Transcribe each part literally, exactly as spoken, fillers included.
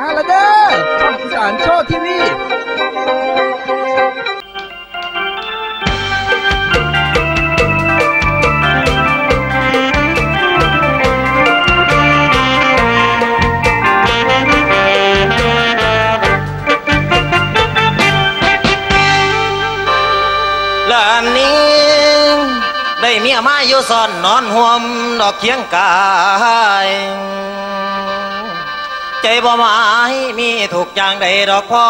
มาแล้วเด้อ ช่องอีสานโชว์ทีวี ละอันนี้ได้เมียมาอยู่ซ้อนนอนห่วมดอกเคียงกาย ใจบ่หมายมีทุกอย่างใดดอกพ่อ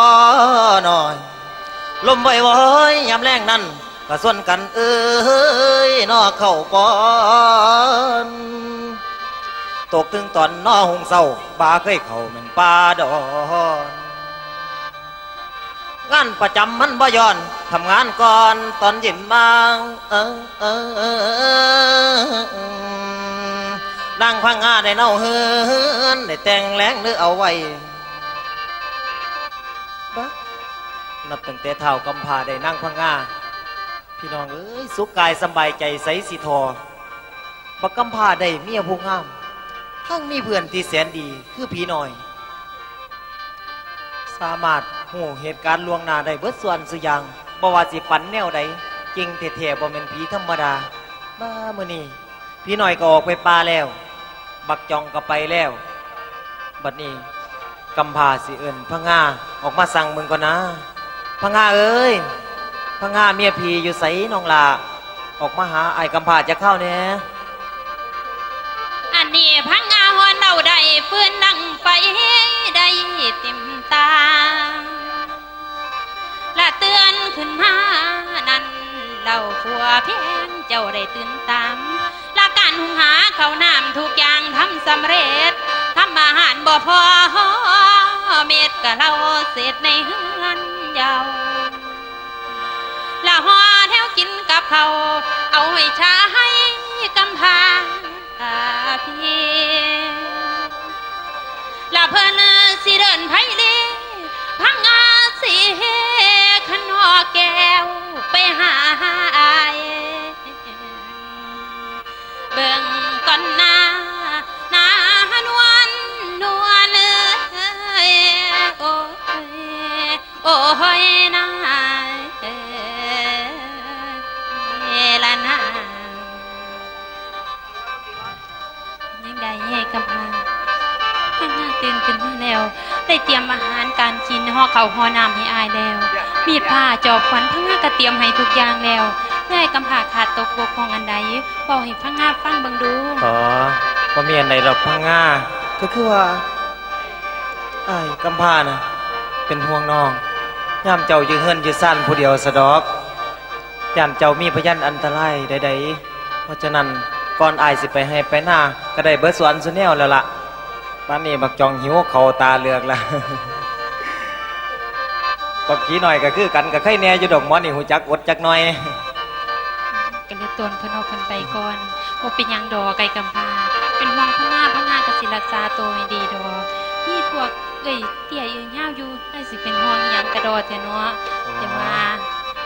น้อย ลมไหวๆยามแลงนั้น ก็ส่วนกันเอ้ยนอเข้าปอน ตกถึงตอนนอหุงเศร้า บ่าเคยเข้าแม่นป่าดอน งานประจำมันบ่ย้อน ทำงานก่อนตอนเย็นมา เออ เออ เออ เออ นางพังงาได้เน่าเฮือน ได้แต่งแลงหรือเอาไว้ บะ นับตั้งแต่ท้าวกำพร้าได้นางพังงา พี่น้องเอ้ย สุขกายสำบายใจไสสิทอ บักกำพร้าได้เมียผู้งาม ทั้งมีเพื่อนที่แสนดีคือผีน้อย สามารถฮู้เหตุการณ์ล่วงหน้าได้เบิดส่วนสุอย่าง บ่ว่าสิฝันแนวใด เก่งแท้ๆ บ่แม่นผีธรรมดา มามื้อนี้ ผีน้อยก็ออกไปป่าแล้ว บักจ่องก็ไปแล้ว บัดนี้กำพร้าสิเอิ้นพังงาออกมาสั่งเบิ่งก่อนนะ พังงาเอ้ย พังงาเมียพี่อยู่ไสน้องหล่า ออกมาหาอ้ายกำพร้าจักคราวแหน่ อันนี้พังงาฮ้อนเอาได้ ฟืนดังไฟได้เต็มตา ละเตือนขึ้นมานั้น เล่าผัวเพียงเจ้าได้ตื่นตาม ละการหุงหาข้าวน้ำทุกอย่างทำสำเร็จ ทำอาหารบ่พอเม็ดกะเล่าเศษในเฮือนเยา ละห่อแนวกินกับเขาว เอาให้ชายกำพร้า อาพี่ ละเพิ่นสิเดินไพลี พังอาสีขนอแก้ว ไปหาอาย เบิ่งก่อนหน้า หน้านวล นวลเอ้ย โอ้ย โอ้ย นายเอ้ย ละนาง ยังได้เฮกำพร้า พังงาตื่นขึ้นมาแล้ว ได้เตรียมอาหารการกิน ห่อข้าวห่อน้ำให้อายแล้ว มีดพร้าจอบขวัญ พังงาก็เตรียมให้ทุกอย่างแล้ว เพื่อให้กำพร้าขาดตกบกพร่องอันใด เว้าให้พังงาฟังเบิ่งดู อ๋อ บ่มีอันใดดอกพังงา ก็คือว่า อ้ายกำพร้าน่ะ เป็นห่วงน้อง ยามเจ้าอยู่เฮือนอยู่ซานผู้เดียวสะดอก ย่านเจ้ามีพยานอันตรายใดๆ เพราะฉะนั้นก่อนอ้ายสิไปไฮ่ไปนา ก็ได้เบิดส่วนสุแนวแล้วล่ะ ปานนี้บักจ่องหิวข้าวตาเหลือกละ บักผีน้อยก็คือกัน ก็ไคแหน่อยู่ดอก หมอนี่ฮู้จักอดจักหน่อย ก็เลยตนเพิ่นออกเพิ่นไปก่อน บ่เป็นหยังดอกไอ้กำพร้า เป็นห่วงพังงา พังงาก็สิรักษาตัวให้ดีดอก มีพวกเอื้อยเตี้ยเอื้อยยาวอยู่ ไอ้สิเป็นห่วงอีหยังกะดอแท้เนาะ อ๋อ แต่ว่า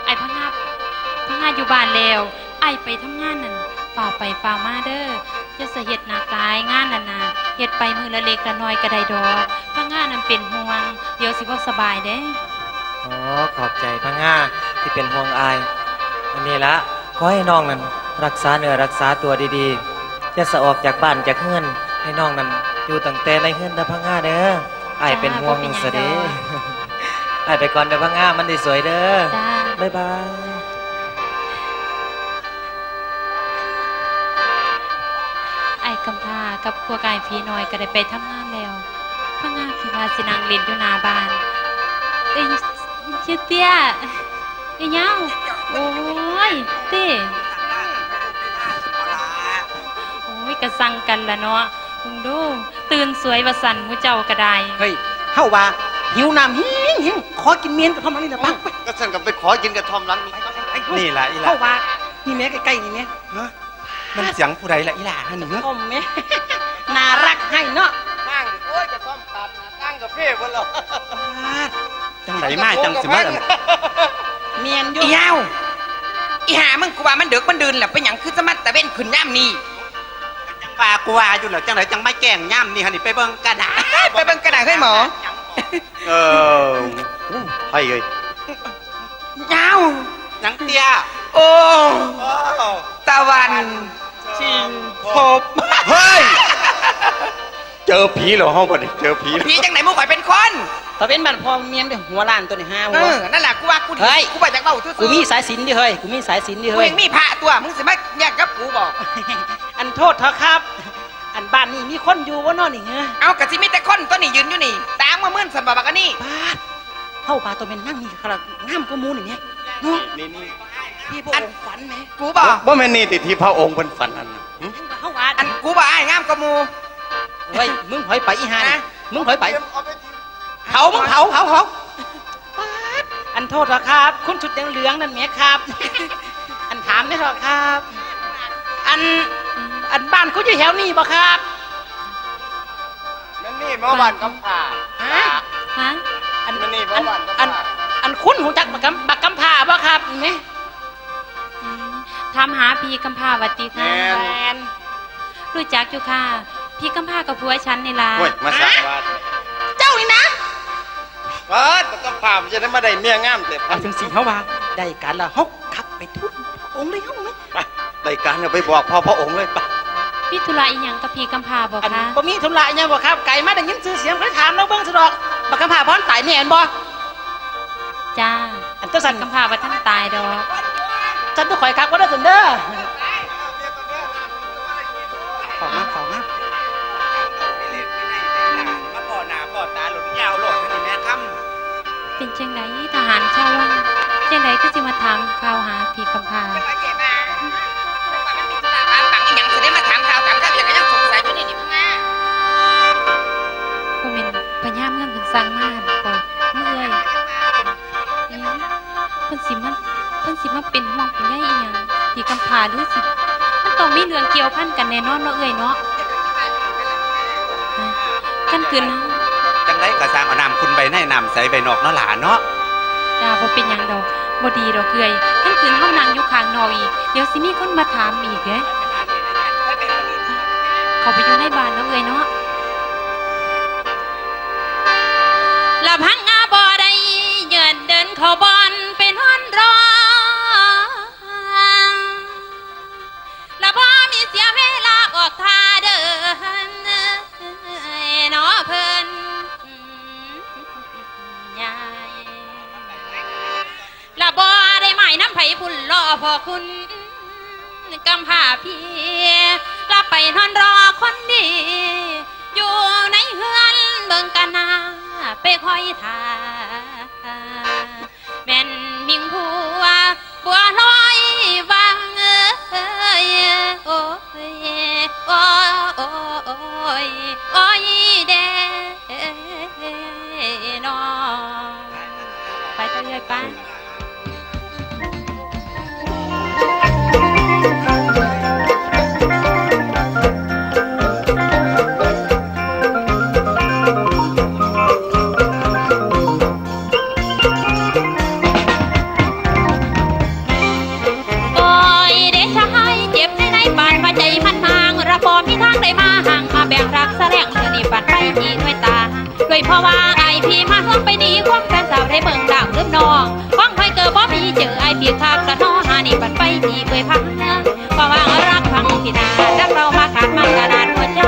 ไอ้พังงา พังงาอยู่บ้านแล้ว ไอ้ไปทำงานนั่น ฟ้าวไปฟ้าวมาเด้อ อย่าสะเฮ็ดหนักหลาย งานนั่นน่ะ เฮ็ดไปมื้อละเล็กละน้อยก็ได้ดอก พังงานั่นเป็นห่วง เดี๋ยวสิบ่สบายเด้ อ๋อ ขอบใจพังงาที่เป็นห่วงอ้าย อันนี้ละ ขอให้น้องนั่นรักษาเนื้อรักษาตัวดีๆ อย่าสะออกจากบ้านจากเฮือน ให้น้องนั่นอยู่ตั้งแต่ในเฮือนเด้อพังงาเด้อ อ้ายเป็นห่วง จ้า บ่เป็นหยัง ซะเด้ ดอก อ้ายไปก่อนเด้อพังงา มันดีสวยเด้อ จ้า บ๊ายบาย อ้ายกำพร้ากับพวกอ้ายผีน้อยก็ได้ไปทำงานแล้ว พังงาคิดว่าสินั่งเล่นอยู่หน้าบ้าน เอ้ย เตี้ย เตี้ย เอ้ย ยาว โอ้ย เตี้ย โอ้ย ก็สั่งกันละเนาะ เบิ่งดู ตื่นสวยว่าสั่นหมู่เจ้าก็ได้ เฮ้ย เฮาว่าหิวน้ำหิวหิว ขอกินเมียนกระท่อมหลังนี่แหละ ไป ไป ก็สั่นก็ไปขอกินกระท่อมหลังนี่ นี่ล่ะ อีหล่า เฮาว่า นี่แม่ใกล้ๆ นี่แม่ ฮะ มันเสียงผู้ใดล่ะ อีหล่าหั่นนี่ กระท่อมแม่ น่ารักให้เนาะ นั่ง โอ้ย กระท่อมตัด ตั้งกาแฟบ่ล่ะ ปาด จังไดมาจังสิมา เมียนอยู่ อีหาว อีหามึง กูว่ามันดึกมันดื่นแหละ เป็นหยังคือจะมาตะเวนขึ้นยามนี้ จังว่ากูว่าอยู่แล้ว จังไดจังมาแกล้งยามนี้หั่นนี่ ไปเบิ่งกะดา ไปเบิ่งกะดา เฮ้ยหมอ เออ โอ้ ไผเอ้ย ยาว หยังเตี้ย โอ้ โอ้ ตะวัน ชิงภพ เฮ้ย เจอผีแล้วเฮาบัดนี้ เจอผีแล้ว ผีจังไหน หมู่ข่อยเป็นคน ตะเวนบ้านพ่อเมียนไปหัวล้านตัวนี้ ห้าหัว เออ นั่นแหละ กูว่ากูดี เฮ้ย กูบ่อยากเว้าซื่อๆ กูมีสายสิญจน์เด้เฮ้ย กูมีสายสิญจน์เด้เฮ้ย กูยังมีพระตัว มึงสิมาแย่งกับกูบ่ อันโทษเถาะครับ อันบ้านนี้มีคนอยู่บ่น้อนี่เหรอ เอ้า กะสิมีแต่คนตัวนี้ยืนอยู่นี่ ตางมามื่นสันบ่บักอันนี้ ป๊าด เฮาว่าต้องแม่นนางนี่คักล่ะ งามกว่าหมู่นี่แหม เนาะ นี่ นี่ ที่พระองค์ฝันแหม กูบ่ บ่แม่นนี่ติที่พระองค์เพิ่นฝันนั่นน่ะ หึ เฮาว่า อันกูบ่อ้ายงามกว่าหมู่ เฮ้ย มึงถอยไปอีห่านี่ ฮะ มึงถอยไป เผา มึงเผา เผา เผา ป๊าด อันโทษเถาะครับ คุณชุดเหลืองๆนั่นแหมครับ อันถามแหน่เถาะครับ อัน อันบ้านคุณอยู่แถวนี้บ่ครับ แม่นนี่บ่บ้านกำพร้า ฮะ ฮะ อัน แม่นนี่บ่บ้านกำพร้า อัน อันคุณรู้จักบักกำ บักกำพร้าบ่ครับ นี่ อืม ถามหาพี่กำพร้าว่าติคะ แม่น แม่น รู้จักอยู่ค่ะ พี่กำพร้ากับผัวฉันนี่ล่ะ โอ้ย มาสร้างว่า เจ้านี่นะ เอิ้น บักกำพร้ามันจะได้มาได้เมียงามแต่ เอาจังสิ เฮาว่าได้การแล้ว เฮากลับไปทูลองค์เลย เฮาไหม ไป ได้การแล้ว ไปบอกพ่อพระองค์เลย ไป มีธุระอีหยังกับพี่กำพร้าบ่คะ อันบ่มีธุระอีหยังบ่ครับ ไกลมาได้ยินชื่อเสียง ไปถามลาวเบิ่งซะดอก บักกำพร้าบ่ทันตายแม่นบ่ จ้า อันจังซั่น กำพร้าบ่ทันตายดอก จั่งตัวข่อยคักบ่ได้ซั่นเด้อ เข้ามา เข้ามา มาพ้อหน้าพ้อตาหล่นยาวโลดนี่แม่คำ เป็นจังใดทหารชาววัง จังใดคือสิมาถามข่าวหาพี่กำพร้า แต่ว่าเจ๊มา แต่ว่ามันมีธุระบางอย่างอีหยังสิได้มาถามข่าวถามข่าวอย่างก็ยังสงสัยอยู่นี่นี่เพิ่งมา บ่แม่นพญาเมืองเพิ่นสั่งมาบ่เอื้อย อืม เพิ่นสิมา เพิ่นสิมาเป็นห่วงเป็นใยอีหยัง พี่กำพร้าหรือสิ มันต้องมีเรื่องเกี่ยวพันกันแน่นอนเนาะเอื้อยเนาะ ฮะ คันคืนนั้น จังใดก็สร้างเอาน้ำขุ่นไว้ในน้ำใสไว้นอกเนาะหล่าเนาะ จ้า บ่เป็นหยังดอก บ่ดีดอกเอื้อย คันคืนเฮานั่งอยู่ข้างนอกอีก เดี๋ยวสิมีคนมาถามอีกเด้ เข้าไปอยู่ในบ้านเนาะเอื้อยเนาะ ละพังอาบ่ได้เยินเดินเข้าบ่อนไปนอนรอ ละบ่มีเสียเวลาออกท่าเดิน นอเพิ่น ยาย ละบ่ได้หมายนำไผพุ่นรอพ่อคุณกำพร้าพี่ ละไปนอนรอคนดี อยู่ในเฮือนเบิ่งกะหน้าไปคอยท่า แม่นมิงผัวบัวลอยวังเอ้ย โอ้ย โอ้ โอ้ย โอ้ยเด้ น้อง ไปเถอะเอื้อยไป โอ้ยเดชะไห้เจ็บในในปานว่าใจมันมางระบอมีทางได้มาห่างมาแบ่งรักแสลงเธอนี่ปัดไปจีด้วยตา ด้วยเพราะว่าไอพี่มาเฮืองไปหนีความแฟนสาวได้เบิ่งดาวลืมน้องของไผเกิดบ่มีเจอไอพี่คักละน้อหานี่ปัดไปจีด้วยพังเฮืองเพราะว่ารักพังที่นารักเรามาขาดมันขนาดหัวใจ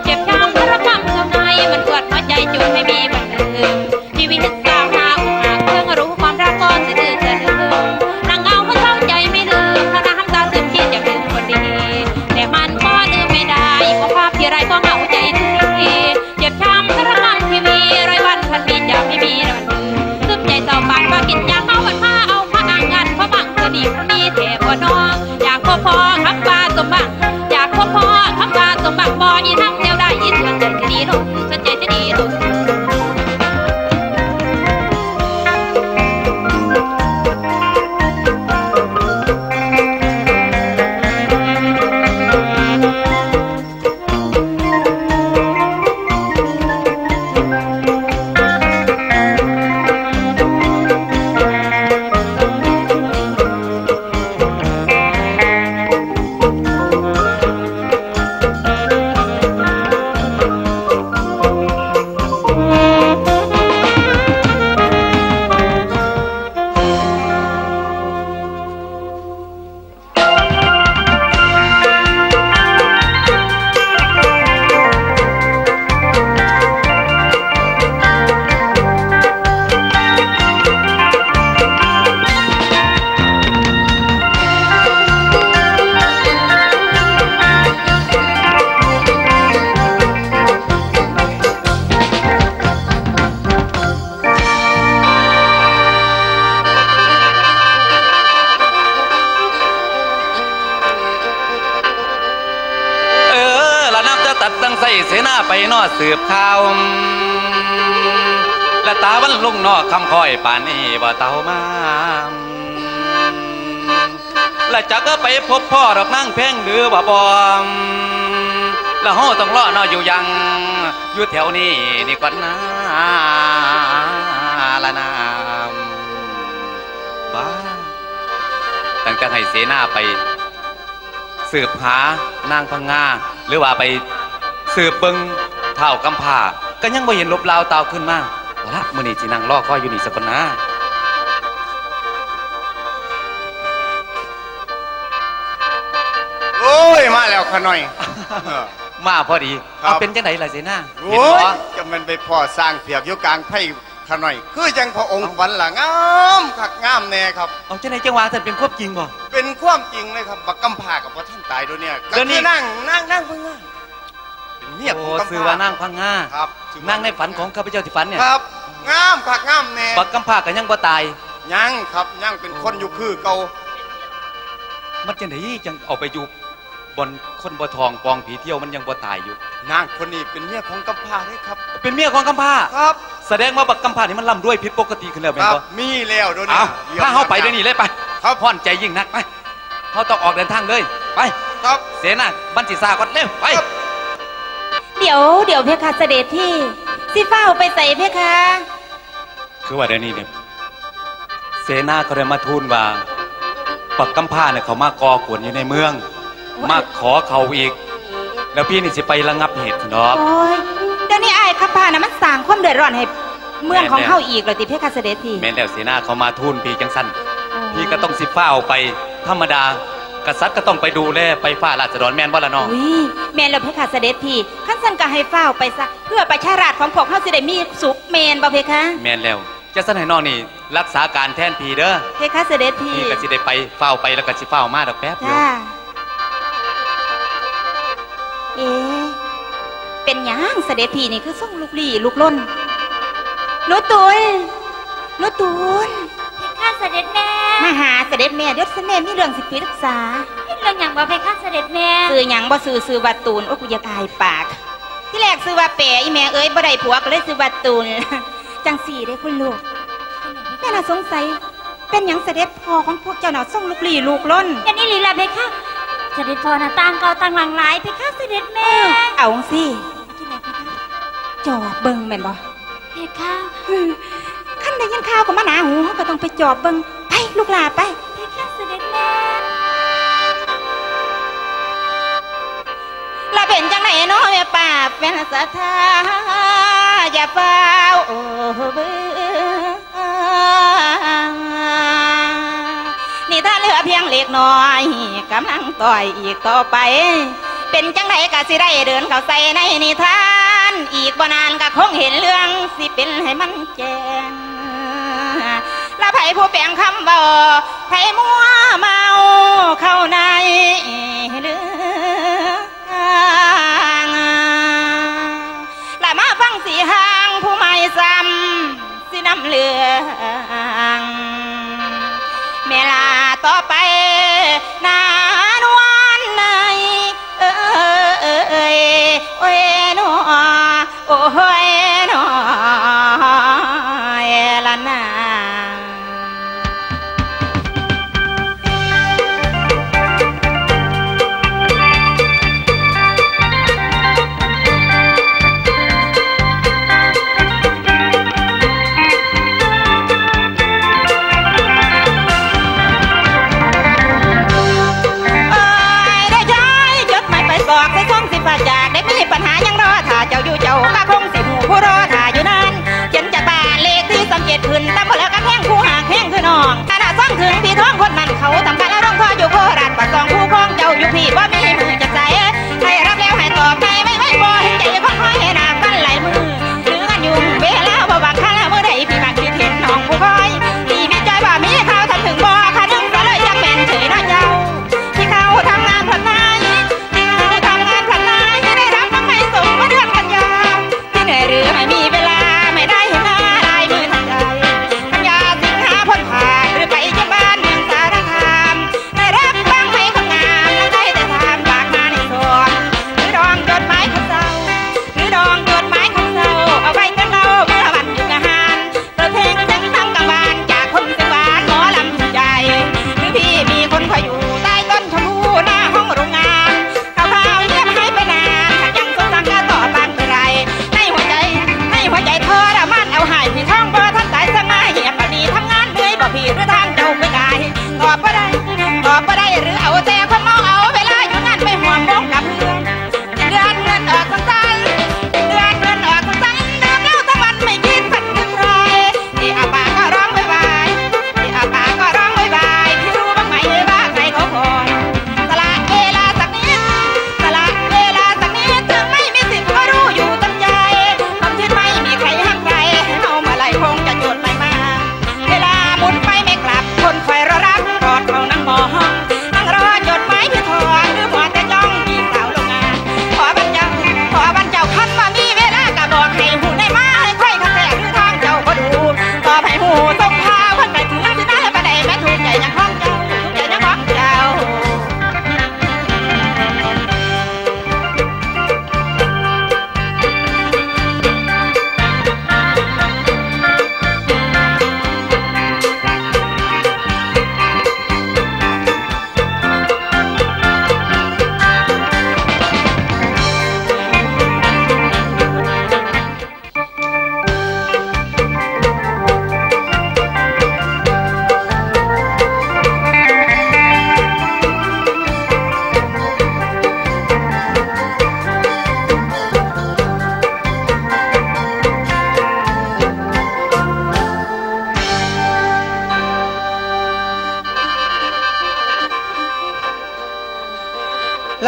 เจ็บช้ำระกำสมในมันปวดหัวใจจนไม่มีวันลืม ชีวิตสาวนาอกหักเพิ่งรู้ความรักก็สะดือสะดือนั่งเหงาก็เศร้าใจไม่ลืมเพราะน้ำตาซึมคิดอยากลืมคนดีแต่มันก็ลืมไม่ได้เพราะภาพที่ไรก็เหงาใจทุกทีเจ็บช้ำทรมานที่มีร้อยวันพันปีจะไม่มีวันลืมซึมใจเศร้าปานว่ากินยาเข้าวันพาเอาพระอ่างงานเพราะบางคนอีกมีแถบหัวนอนอยากพบพ่อคำว่าสมบังอยากพบพ่อคำว่าสมบังบ่อีทั้งแนวได้อีเถื่อนใจจะดีลงสนใจจะดีลง เ เสนาไปนอสืบข่าว และตาวันลงนอกคำคอยป่านนี้บ่เต่ามา และจักก็ไปพบพ่อดอกนางแพงหรือว่าบ่ และเฮาต้องรอเนาะอยู่ยัง อยู่แถวนี้นี่ก่อนนะ ละนาม บ้า ตั้งแต่ให้เสนาไป สืบหานางพังงา หรือว่าไปสืบเบิ่งท้าวกำพร้า ก็ยังบ่เห็นลบลาวตาวขึ้นมา เอาละ มื้อนี้สินั่งรอคอยอยู่นี่ซะก่อนนะ โอ้ย มาแล้วข้าน้อย เออ มาพอดี ครับ เอาเป็นจังได๋ล่ะเสนา โอ้ย เห็นบ่ จะแม่นไปพ้อช้างเผือกอยู่กลางไพร่ ข้าน้อย คือจังพระองค์ฝันล่ะ งามคักงามแน่ครับ เอาจังได๋จังว่าซั่น เป็นความจริงบ่ เป็นความจริงเลยครับ บักกำพร้าก็บ่ทันตายโดยเนี่ย ก็ เดี๋ยวนี้ คือนาง นาง นางเพิ่งมา เป็นเมียของ โอ้ กำพร้า ชื่อว่านางพังงา ครับ ชื่อว่านาง นางในฝันของข้าพเจ้าที่ฝันเนี่ย ครับ งามคักงามแน่ บักกำพร้าก็ยังบ่ตาย ยังครับ ยังเป็นคนอยู่คือเก่า มันจังได๋จังเอาไปอยู่ บ่อนคนบ่ทองปองผีเที่ยวมันยังบ่ตายอยู่ นางคนนี้เป็นเมียของกำพร้าเด้ครับ เป็นเมียของกำพร้า ครับ แสดงว่าบักกำพร้านี่มันร่ำรวยผิดปกติขึ้นแล้วแม่นบ่ ครับ มีแล้วเดี๋ยวนี้ อ่ะ เยี่ยม พาเฮาไป ยาม เดี๋ยวนี้เลยไป ครับ ฮ้อนใจยิ่งนักไป เฮาต้องออกเดินทางเลย ไป ครับ เสนา มันสิซ่าก่อนเร็ว ไป ครับ เดี๋ยว เดี๋ยวเพคะเสด็จพี่ สิฟ้าวไปไสเพคะ คือว่าเดี๋ยวนี้เนี่ย เสนาเขาได้มาทูลว่า บักกำพร้าเนี่ยเขามาก่อกวนอยู่ในเมือง ว้าย มาขอเข้าอีก แล้วพี่นี่สิไประงับเหตุดอก โอ้ย เดี๋ยวนี้อ้ายกำพร้าน่ะมันสร้างความเดือดร้อนให้เมืองของเฮาอีกแล้วติเพคะเสด็จพี่ แม่นแล้ว เสนาเขามาทูลพี่จังซั่น โอ้ พี่ก็ต้องสิฟ้าวไป ธรรมดา กษัตริย์ก็ต้องไปดูแลไฟฟ้าราษฎรแม่นบ่ล่ะน้อง อุ้ย แม่นแล้วเพคะเสด็จพี่ คันซั่นก็ให้ฟ้าวไปซะ เพื่อประชาราษฎร์ของพวกเฮาสิได้มีสุข แม่นบ่เพคะ แม่นแล้ว จังซั่นให้น้องนี่รักษาการแทนพี่เด้อ เพคะเสด็จพี่ พี่ก็สิได้ไป ฟ้าวไปแล้วก็สิฟ้าวมาดอกแป๊บเดียว จ้า เอ๊ะ เป็นหยังเสด็จพี่นี่คือทรงลุกลี้ลุกลน หนูตูน หนูตูน เพคะเสด็จแม่ มาหาเสด็จแม่เดี๋ยวเสด็จแม่มีเรื่องสิปรึกษา เรื่องหยังบ่เพคะเสด็จแม่ ชื่อหยังบ่ ชื่อ ชื่อว่าตูน โอ้ย กูอยากอายปาก ที่แรกชื่อว่าแปะ อีแม่เอ้ย บ่ได้ผัวก็เลยชื่อว่าตูน จังซี่เด้คุณลูก แม่น่ะสงสัย เป็นหยังเสด็จพ่อของพวกเจ้าน่ะทรงลุกลี้ลุกลน แม่นอีหลีล่ะเพคะ เสด็จพ่อน่ะต่างเก่าต่างหลังหลายเพคะเสด็จแม่ เออ เอาจังซี่ จอบเบิ่งแม่นบ่ เพคะ อืม คันได้ยินข่าวก็มาหนาหู เฮาก็ต้องไปจอบเบิ่ง ไปลูกหล่าไป เพคะเสด็จแม่ ละเป็นจังได๋น้อแม่ป้าแฟนศรัทธา อย่าฟ้าวเบิ่ง นิทานเหลือเพียงเล็กน้อย กำลังต่อยอีกต่อไป เป็นจังได๋ก็สิได้เดินเข้าใส่ในนิทาน อีกบ่นานก็คงเห็นเรื่องสิเป็นให้มันแจ้ง ละไผผู้แปลงคำเว้า ไผมัวเมาเข้าในเรื่อง ละมาฟังสีหางผู้ใหม่ซ้ำสินำเรื่อง เวลาต่อไป นานวันใน เอ้ย โอ้ยหนอ โอ้ยหนอ ละนา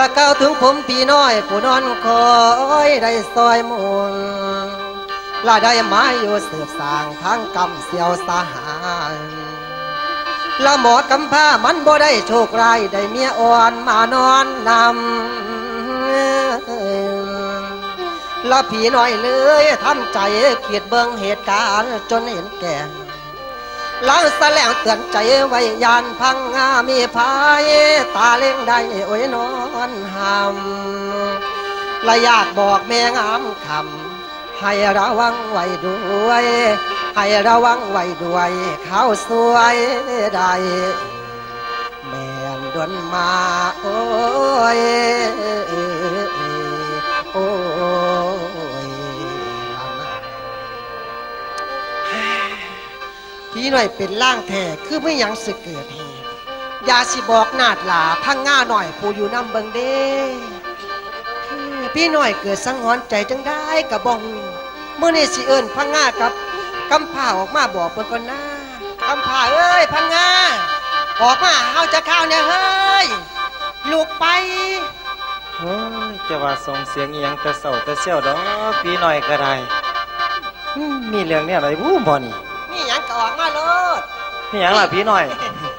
ถ้าก้าวถึงผมพี่น้อยผู้นอนคอยได้ซอยมุง ละได้มาอยู่สืบสร้างทางกำเสียวสาหาง ละหมอกำพร้ามันบ่ได้โชคร้ายได้เมียอ่อนมานอนนำ ละพี่น้อยเลยทำใจคิดเบิ่งเหตุการณ์จนเห็นแก่ ลางสะแหลงเตือนใจไว้ยานพังงามีภัยตาเล็งได้โอ้ยนอนหำ และอยากบอกแม่งามคำให้ระวังไว้ด้วย ให้ระวังไว้ด้วยเขาสวยได้ แม่นดวนมาโอ้ย โอ้ย พี่น้อยเป็นล่างแท้คือไม่หยังสิเกิดเหตุ อย่าสิบอกนาดหลาพังงาหน่อยผู้อยู่นำเบิงเด้ พี่น้อยเกิดสังหรณ์ใจจังได้กะบ่ฮู้ มื้อนี้สิเอิ้นพังงากับกำพร้าออกมาบอกเพิ่นก่อนนะ กำพร้าเอ้ยพังงา ออกมาเฮาจะข้าวเนี่ยเฮ้ย ลุกไป โอ้ย จะว่าส่งเสียงอีหยังแต่เช้าแต่เช้าดอก พี่น้อยก็ได้ อืม มีเรื่องแนวใดบุบ่นี่ มีหยังก็ออกมาโลด มีหยังล่ะพี่น้อย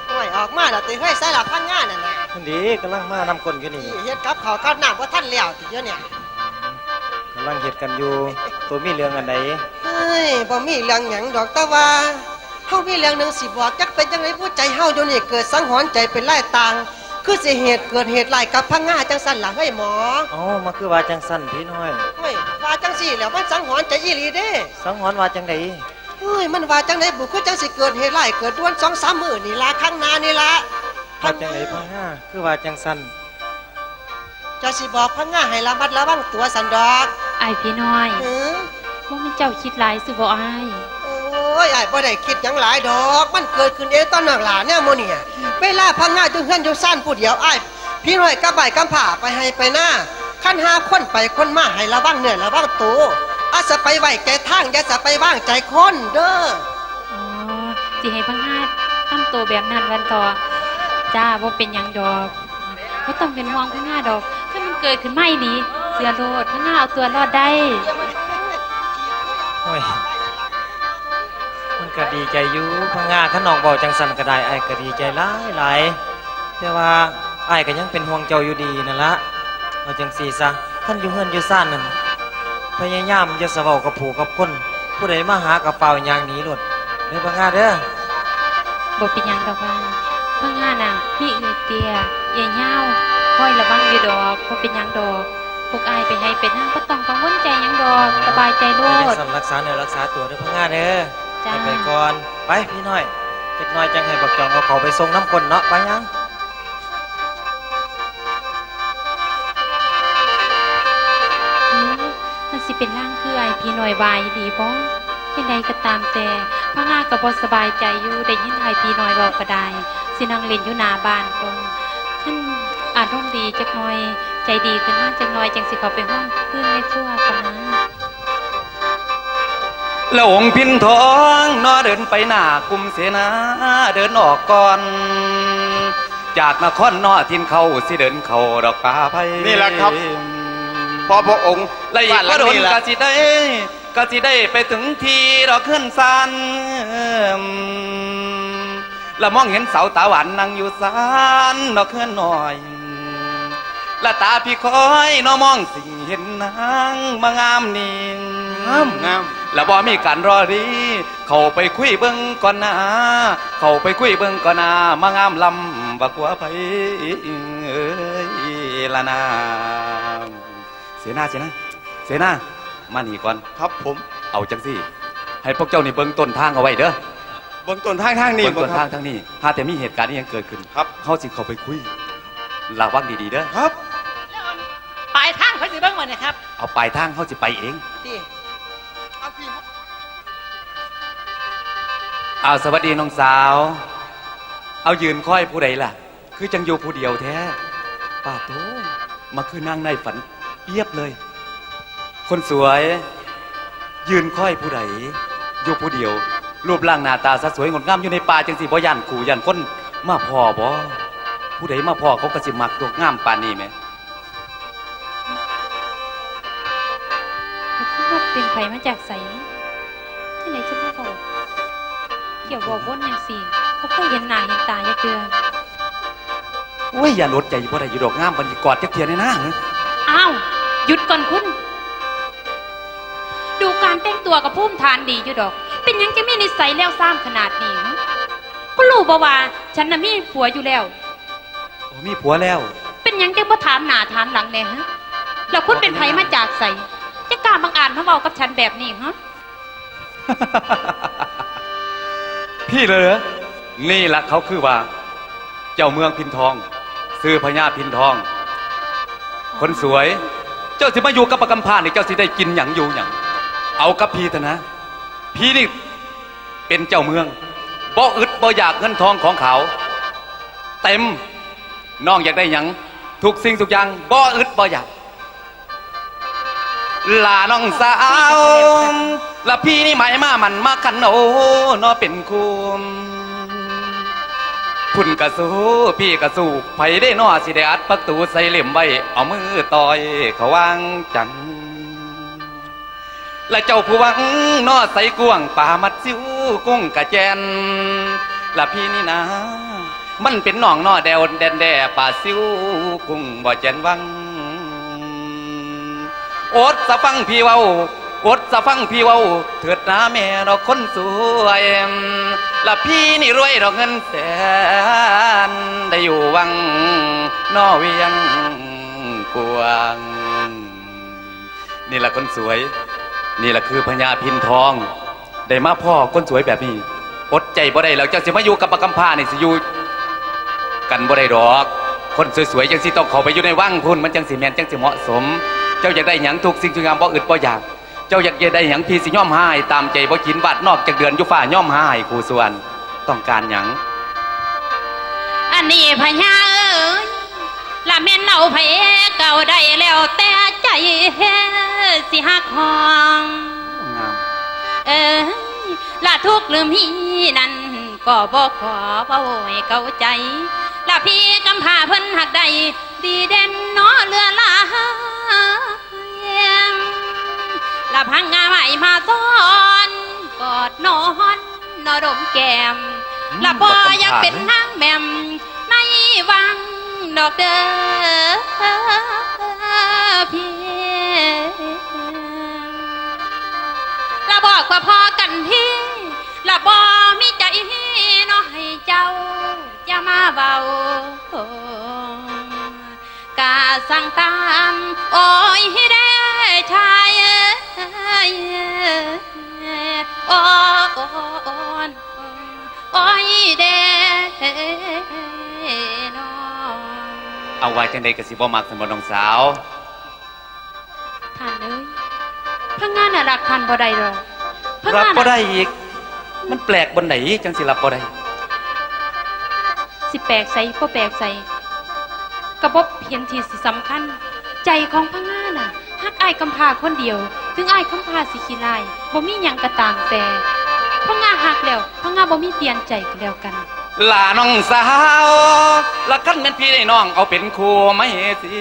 โอ้ย ออกมาแล้วติเฮ้ย ใส่ละพังงานั่นน่ะ นั่นดิ กำลังมานำก้นอยู่นี่ เฮ็ดกับข้าวกับน้ำบ่ทันแล้วติเดี๋ยวเนี่ย กำลังเฮ็ดกันอยู่ ตัวมีเรื่องอันใด เฮ้ย บ่มีเรื่องหยังดอก แต่ว่าเฮามีเรื่องหนึ่งสิบอก จักเป็นจังได๋ผู้ใจเฮาอยู่นี่เกิดสังหรณ์ใจเป็นลายต่าง คือสิเหตุเกิดเหตุร้ายกับพังงาจังซั่นล่ะเฮ้ยหมอ เอ้า มาคือว่าจังซั่นพี่น้อย เฮ้ย ว่าจังซี่แหล้วมันสังหรณ์ใจอีหลีเด้ สังหรณ์ว่าจังใด เฮ้ย มันว่าจังได๋บุ คือจังสิเกิดเหตุร้ายเกิดด่วนสองสามมื้อนี่ล่ะ ข้างหน้านี่ล่ะ ว่าจังใดพังงา คือว่าจังซั่น เจ้าสิบอกพังงาให้ระมัดระวังตัวสันดอก อ้ายพี่น้อย หือ บ่แม่นเจ้าคิดหลายซื่อบ่อ้าย โอ้ย อ้ายบ่ได้คิดหยังหลายดอก มันเกิดขึ้นเองตอนนั้นล่ะแนวหมู่เนี่ย เวลาพังงาอยู่เฮือนอยู่ซานผู้เดียว อ้ายพี่น้อยกับอ้ายกำพร้าไปไฮ่ไปนา คันหาคนไปคนมาให้ระวังเนื้อระวังตัว อาจจะไปไว้ใจทาง อย่าจะไปวางใจคนเด้อ อ๋อ สิให้พังงาทำตัวแบบนั้นวันเถาะ จ้า บ่เป็นหยังดอก บ่ต้องเป็นห่วงพังงาดอก คันมันเกิดขึ้นมาอีหลี เชื่อโลด พังงาเอาตัวรอดได้ โอ้ย มันก็ดีใจอยู่ พังงา คันน้องเว้าจังซั่นก็ได้ อ้ายก็ดีใจหลายหลาย แต่ว่าอ้ายก็ยังเป็นห่วงเจ้าอยู่ดีนั่นละ เอาจังซี่ซะ คันอยู่เฮือนอยู่ซานนั่น พยายามอย่าสะเว้ากับผู้กับคน ผู้ใดมาหาก็ฟ้าวย่างหนีโลด เด้อพังงาเด้อ บ่เป็นหยังดอกอ้าย พังงาน่ะ มีเอื้อยเตี้ย เอื้อยยาว คอยระวังอยู่ดอก บ่เป็นหยังดอก พวกอ้ายไปไฮ่ไปนา บ่ต้องกังวลใจหยังดอก สบายใจโลด ไปจั่งซั้นรักษาเนื้อรักษาตัวเด้อพังงาเด้อ จ้า ไปไปก่อน ไปพี่น้อย จักหน่อยจั่งให้บักจองเอาเขาไปส่งนำก้นเนาะ ไปยัง อืม มันสิเป็นลางคืออ้ายพี่น้อยว่าอีหลีบ่ จั่งใดก็ตามแต่ พังงาก็บ่สบายใจอยู่ ได้ยินอ้ายพี่น้อยเว้าก็ได้ สินั่งเล่นอยู่หน้าบ้านก่อน คันอารมณ์ดีจักหน่อย ใจดีขึ้นมาจักหน่อย จั่งสิเข้าไปร่วมคืนในครัวก่อนนะ แล้วองค์พินทองเนาะเดินไปหน้ากลุ่มเสนาเดินออกก่อน จากนครเนาะถิ่นเขาสิเดินเข้าดอกป่าไผ่ นี่แหละครับ พอพระองค์ และอีกบ่โดน บ้านหลังนี้ล่ะ ก็สิได้ ก็สิได้ไปถึงที่ดอกเฮือนซาน ละมองเห็นสาวตาหวานนั่งอยู่ซานดอกเฮือนน้อย ละตาพี่คอยเนาะมองสิ่งเห็นนางมางามนี่ งาม งาม ละบ่มีการรอรี เข้าไปคุยเบิ่งก่อนนะ เข้าไปคุยเบิ่งก่อนนะ มางามลำบักหัวไผเอ้ยละนา เสนา เสนา เสนา มานี่ก่อน ครับผม เอาจังซี่ ให้พวกเจ้านี่เบิ่งต้นทางเอาไว้เด้อ เบิ่งต้นทางทางนี้ เบิ่งต้นทาง บ่ครับ ทางนี้ หาแต่มีเหตุการณ์อิหยังเกิดขึ้น ครับ เฮาสิเข้าไปคุย ระวังดีๆเด้อ ครับ ปลายทางเพิ่นสิเบิ่งมื้อนี้ครับ เอาปลายทางเฮาสิไปเอง ติ เอาพี่ครับ อ้าว สวัสดีน้องสาว เอายืนคอยผู้ใดล่ะ คือจั่งอยู่ผู้เดียวแท้ ปาดโธ่ มาคือนางในฝันเปียบเลย คนสวย ยืนคอยผู้ใด อยู่ผู้เดียว รูปร่างหน้าตาสะสวยงดงามอยู่ในป่าจั่งซี้ บ่ย้านคู่ย้านคนมาพ้อบ่ ผู้ใดมาพ้อเขาก็สิมักตัวงามปานนี้แหม มันเป็นไผมาจากไส จั่งใด๋จั่งมาบอก เกี่ยวบอกวนจั่งซี้ บ่เคยเห็นหน้าเห็นตาจักเทื่อ โอ้ย อย่าอดใจบ่ได้อยู่ดอก งามปานนี้กอดจักเทื่อแน่นะ อ้าว หยุดก่อนคุณ ดูการแต่งตัวก็ภูมิฐานดีอยู่ดอก เป็นหยังจะมีนิสัยเลวทรามขนาดนี้หึ คุณรู้บ่ว่าฉันน่ะมีผัวอยู่แล้ว โอ้ มีผัวแล้ว เป็นหยังจั่งบ่ถามหน้าถามหลังแน่หึ แล้วคุณเป็นไผมาจากไส จะกล้าบังอาจมาเว้ากับฉันแบบนี้หึ พี่เหรอ นี่ล่ะเขาคือว่า เจ้าเมืองพินทอง ชื่อพญาพินทอง คนสวย เจ้าสิมาอยู่กับบักกำพร้านี่ เจ้าสิได้กินหยังอยู่หยัง เอากับพี่เถอะนะ พี่นี่เป็นเจ้าเมือง บ่อึดบ่อยากเงินทองของเขา เต็ม น้องอยากได้หยัง ทุกสิ่งทุกอย่าง บ่อึดบ่อยาก หล่าน้องสาว ละพี่นี่หมายมามันมาคันโอ้ นอเป็นคู่ พุ่นกะสู้ พี่กะสู้ ไผได้นอสิได้อัดประตูใส่เหล่ยมไว้ เอามือต่อยเขาวางจัง และเจ้าผู้หวังนอใสกว้าง ปลามัดซิวกุ้งกะแจน ละพี่นี่นา มันเป็นน้องนอแดวแดนแด่ ปลาซิวกุ้งบ่แจนวัง อดสะฟังพี่เว้า อดสะฟังพี่เว้า เถิดนาแม่ดอกคนสวย ละพี่นี่รวยดอกเงินแสน ได้อยู่วังนอเวียงกวาง นี่ล่ะคนสวย นี่ล่ะคือพญาพินทอง ได้มาพ้อคนสวยแบบนี้ อดใจบ่ได้แล้ว เจ้าสิมาอยู่กับบักกำพร้านี่สิอยู่กันบ่ได้ดอก คนสวยๆจั่งซี้ต้องเข้าไปอยู่ในวังพุ้น มันจั่งสิแม่นจั่งสิเหมาะสม เจ้าอยากได้หยังทุกสิ่งทุกอย่างบ่อึดบ่อยาก เจ้าอยากได้หยังพี่สิยอมหาให้ตามใจ บ่กินบาดนอกจากเดือนอยู่ฟ้ายอมหาให้คู่ส่วน ต้องการหยัง อันนี้พญาเอ๋ย ละแม่นเอาไผเก่าได้แล้วแต่ใจสิฮักฮ้อง งาม เอ้ย ละทุกข์หรือมีนั้นก็บ่ขอเว้าให้เข้าใจ ละพี่กำพร้าเพิ่นฮักได้ดีเด่นเนาะเหลือหลาย ละพังงาไม้มาซ้อน กอดนอนนอดมแก้ม อืม ละบ่อยากเป็นนางแม่มในวังดอกเด้อพี่ ละบอกว่าพอกันพี่ ละบ่มีใจน้อยเจ้าอย่ามาเว้า กะสั่งตาม โอ้ยเด้อชายเอ้ย โอ้ โอ้ โอ้ โอ้ยเด้อน้อง เอาว่าจั่งใด๋กะสิบ่มักซั่นบ่น้องสาว ท่านเอ้ย พะงาน่ะรักท่านบ่ได้ดอก พะงาน่ะ รับบ่ได้อีก มันแปลกบ่อนใด๋จั่งสิรับบ่ได้ สิแปลกไสบ่แปลกไส กะบ่เห็นที่สิสำคัญ ใจของพะงาน่ะฮักอ้ายกำพร้าคนเดียว ถึงอ้ายกำพร้าสิขี้ร้าย บ่มีหยังกะตามแต่ พะงาฮักแล้ว พะงาบ่มีเปลี่ยนใจกะแล้วกัน หล่าน้องสาว ละคันแม่นพี่ได้น้องเอาเป็นคู่มาให้สิ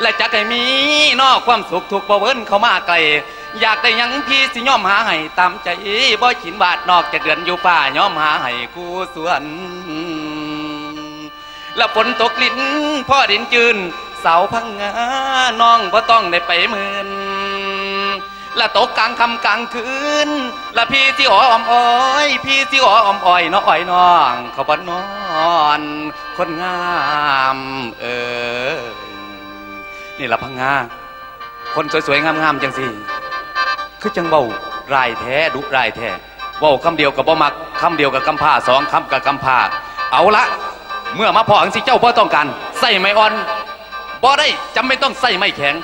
และจักให้มีนอความสุขทุกข์บ่เวินเข้ามาใกล้ อยากได้หยังพี่สิยอมหาให้ตามใจ บ่กินบาดนอกจากเดือนอยู่ฟ้ายอมหาให้คู่ส่วน ละฝนตกลิ้นพอดินจื้น สาวพังงาน้องบ่ต้องได้ไปเมิน ละตกกลางค่ำกลางคืน ละพี่สิอ้อมอ้อย พี่สิอ้อมอ้อยน้ออ้อยน้อง เขาบ่นอน คนงามเอ๋ย นี่ละพังงา คนสวยๆงามๆจั่งซี้ คือจั่งเว้าร้ายแท้ ดุร้ายแท้ เว้าคำเดียวกะบ่มัก คำเดียวกะกำพร้า สองคำกะกำพร้า เอาละ เมื่อมาพ้อจั่งซี้เจ้าบ่ต้องการ ใซ้ไม้อ่อน บ่ได้ จำเป็นต้องใซ้ไม้แข็ง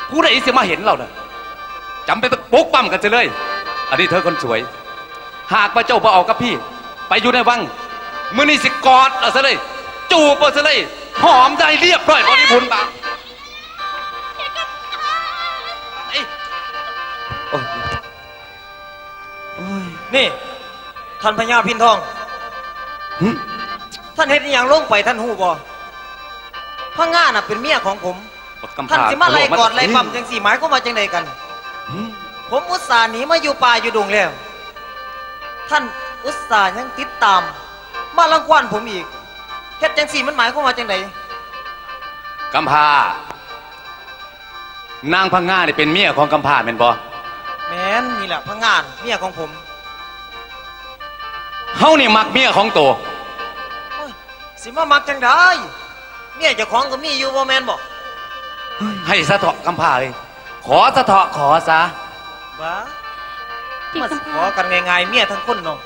ผู้ใด๋สิมาเห็นลาวน่ะ จำเป็นต้องปลุกปล้ำกันเสียเลย อันนี้เธอคนสวย หากว่าเจ้าบ่เอากับพี่ ไปอยู่ในวัง มื้อนี้สิกอดเอาซะเลย จูบเอาซะเลย หอมได้เรียบร้อยบริบูรณ์บาด เอ้ย โอ้ย โอ้ย นี่ ท่านพญาพินทอง หึ ท่านเฮ็ดอิหยังลงไปท่านฮู้บ่ พะงาน่ะเป็นเมียของผม บักกำพร้า ท่านสิมาไล่กอดไล่ปั๊มจังซี่ หมายความว่าจังใดกัน หืม ผมอุตส่าห์หนีมาอยู่ป่าอยู่ดงแล้ว ท่านอุตส่าห์ยังติดตาม มารังควานผมอีก เฮ็ดจังซี่มันหมายความว่าจังใด กำพร้า นางพังงานี่เป็นเมียของกำพร้าแม่นบ่ แม่น นี่แหละพังงา เมียของผม เฮานี่มักเมียของโต โอ้ย สิมามักจังใด เมียเจ้าของก็มีอยู่บ่แม่นบ่ ให้ซะเถาะกำพร้าเอ้ย ขอซะเถาะ ขอซะ บ้า พี่ มาสิ กำพร้า ขอกันง่ายๆ เมียทั้งคนเนาะ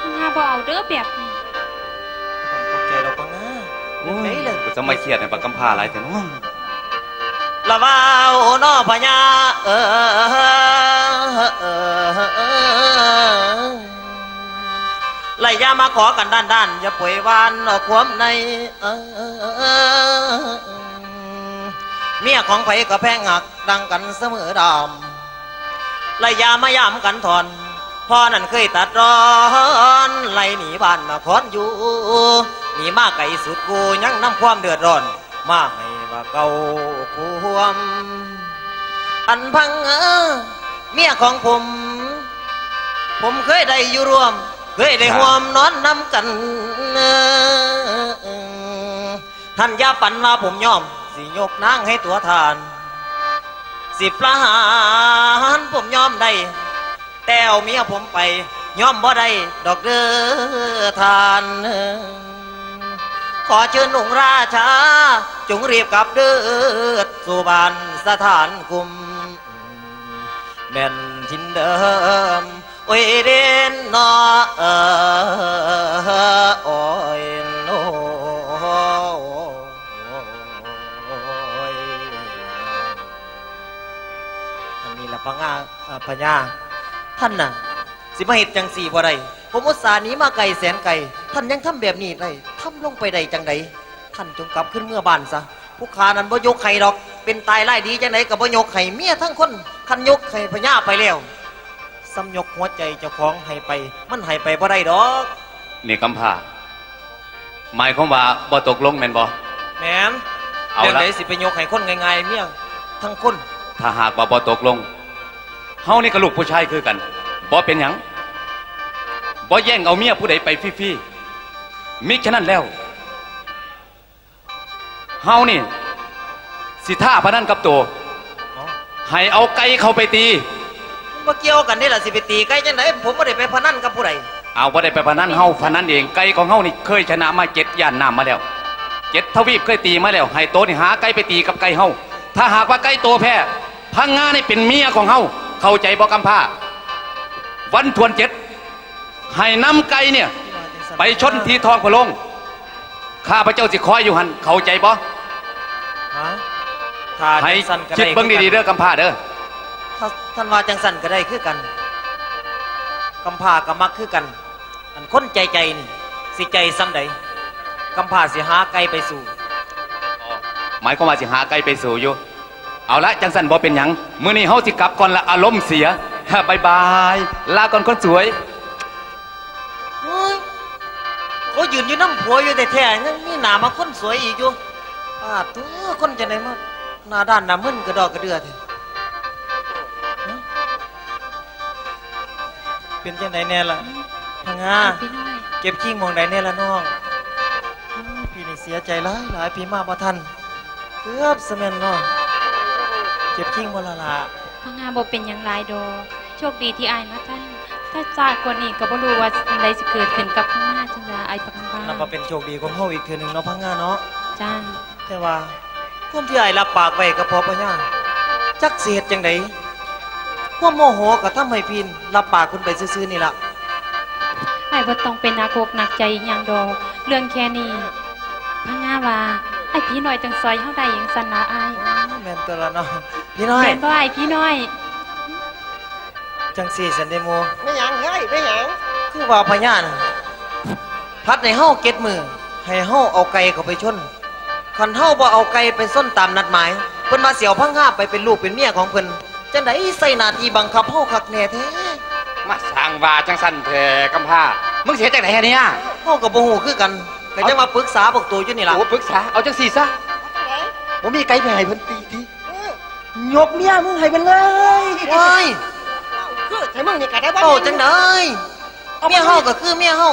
พังงาบ่เอาเด้อแบบนี้ บ่ต้องตกใจดอกพังงา โอ้ย จังใดล่ะ กูจะมาเครียดให้บักกำพร้าหลายแท้เนาะ ละว่าโอ้น้อพญา เออ เออ เออ เออ และอย่ามาขอกันด้านๆ อย่าป่วยวานออกความใน เออ เมียของไผก็แพงหักดังกันเสมอดาม และอย่ามายามกันทอน พ่อนั้นเคยตัดรอน ไล่หนีบ้านนครอยู่ หนีมาไกลสุดกูยังนำความเดือดร้อน มาให้ว่าเก่าควม อันพังเออ เมียของผม ผมเคยได้อยู่ร่วม เคยได้ ครับ ร่วมนอนนำกัน ท่านอย่าฝันว่าผมยอม สิยกนางให้ตัวท่าน สิประหารผมยอมได้ แต่เอาเมียผมไป ยอมบ่ได้ดอกเด้อท่าน ขอเชิญองค์ราชา จงรีบกลับเด้อสู่บ้านสถานคุม แม่นถิ่นเดิม โอ้ยเด่นเนาะ เออ โอ้ยโน อันนี้ละพะงา อ่า พญา ท่านน่ะ สิมาเฮ็ดจังซี่บ่ได้ ผมอุตส่าห์หนีมาไกลแสนไกล ท่านยังทำแบบนี้ได้ ทำลงไปได้จังใด ท่านจงกลับคืนเมือบ้านซะ ผู้ข้านั้นบ่ยกให้ดอก เป็นตายร้ายดีจังใดก็บ่ยกให้ เมียทั้งคน คันยกให้พญาไปแล้ว ซ้ำยกหัวใจเจ้าของให้ไป มันให้ไปบ่ได้ดอก นี่กำพร้า หมายความว่าบ่ตกลงแม่นบ่ แม่น เอาละ เรื่องใดสิไปยกให้คนง่ายๆ เมียทั้งคน ถ้าหากว่าบ่ตกลง เฮานี่ก็ลูกผู้ชายคือกัน บ่เป็นหยัง บ่แย่งเอาเมียผู้ใดไปฟรีๆ มิฉะนั้นแล้ว เฮานี่ สิท้าพนันกับโต เอ้า ให้เอาไก่เข้าไปตี มันบ่เกี่ยวกันนี่ล่ะ สิไปตีไก่จังใด ผมบ่ได้ไปพนันกับผู้ใด เอา บ่ได้ไปพนัน เฮาพนันเอง ไก่ของเฮานี่เคยชนะมาเจ็ดย่านน้ำมาแล้ว เจ็ดทวีปเคยตีมาแล้ว ให้โตนี่หาไก่ไปตีกับไก่เฮา ถ้าหากว่าไก่โตแพ้ พังงานี่เป็นเมียของเฮา เข้าใจบ่กำพร้า วันทวนเจ็ด ให้นำไก่เนี่ย ไปชนที่ท้องพระโรง ข้าพเจ้าสิคอยอยู่หั่น เข้าใจบ่ ฮะ ถ้า ให้ จังซั่นก็ได้ คิดเบิ่งดีๆ คือกัน เด้อกำพร้าเด้อ ถ้าท่านว่าจังซั่นก็ได้คือกัน กำพร้าก็มักคือกัน อันคนใจใจนี่ สิใจส่ำใด กำพร้าสิหาไก่ไปสู่ หมายความว่าสิหาไก่ไปสู่อยู่ เอาละ จังซั่นบ่เป็นหยัง มื้อนี้เฮาสิกลับก่อนละ อารมณ์เสีย บ๊ายบาย ลาก่อนคนสวย เฮ้ย เขายืนอยู่นำผัวอยู่แท้ๆ ยังมีหน้ามาคนสวยอีกอยู่ ปาดโธ่ คนจังใดมาหน้าด้านหน้ามึนกระดอกกระเดื่อแท้ เป็นจังใดแน่ล่ะ พังงา พี่น้อย เก็บคิงหม่องใดแน่ล่ะน้อง อ้าว พี่นี่เสียใจหลายหลาย พี่มาบ่ทัน เกือบซะแม่นเนาะ เก็บคิงบ่ล่ะล่ะ พังงาบ่เป็นหยังหลายดอก โชคดีที่อ้ายมาทัน ถ้าช้ากว่านี้ก็บ่รู้ว่าสิ่งใดสิเกิดขึ้นกับพังงาจั่งใด อ้ายพังงา นับว่าเป็นโชคดีของเฮาอีกเทื่อหนึ่งเนาะ พังงาเนาะ จ้า แต่ว่าความที่อ้ายรับปากไว้กับพ่อพญา จักสิเฮ็ดจั่งใด ความโมโหก็ทำให้พี่รับปากเพิ่นไปซื่อๆนี่ล่ะ อ้ายบ่ต้องไปหนักอกหนักใจอิหยังดอก เรื่องแค่นี้ พังงาว่า อ้ายผีน้อยจั่งซอยเฮาได้หยังซั่นล่ะอ้าย อ๋อ แม่นตัวละเนาะ ผีน้อย แม่นบ่อ้ายผีน้อย จั่งซี่ซั่นเด้หมู่ แม่นหยังเฮ้ย แม่นหยัง คือว่าพญาน่ะ พัดให้เฮาเจ็ดมื้อ ให้เฮาเอาไก่เข้าไปชน คันเฮาบ่เอาไก่ไปชนตามนัดหมาย เพิ่นว่าสิเอาพังงาไปเป็นลูกเป็นเมียของเพิ่น จั่งใดใส่หน้าที่บังคับเฮาคักแน่แท้ มาสร้างว่าจั่งซั่นแท้กำพร้า มึงสิเฮ็ดจั่งใดเนี่ย เฮาก็บ่ฮู้คือกัน ก็จั่งว่าปรึกษาพวกโตอยู่นี่ล่ะ โอ้ ปรึกษา เอาจั่งซี่ซะ ไป บ่มีไก่ไปให้เพิ่นตีติ เออ ยกเมียมึงให้เพิ่นเลย โอ้ย คือไทมึงนี่ก็ได้บ่ เว้าจังใด๋ เอา เมียเฮาก็คือเมียเฮา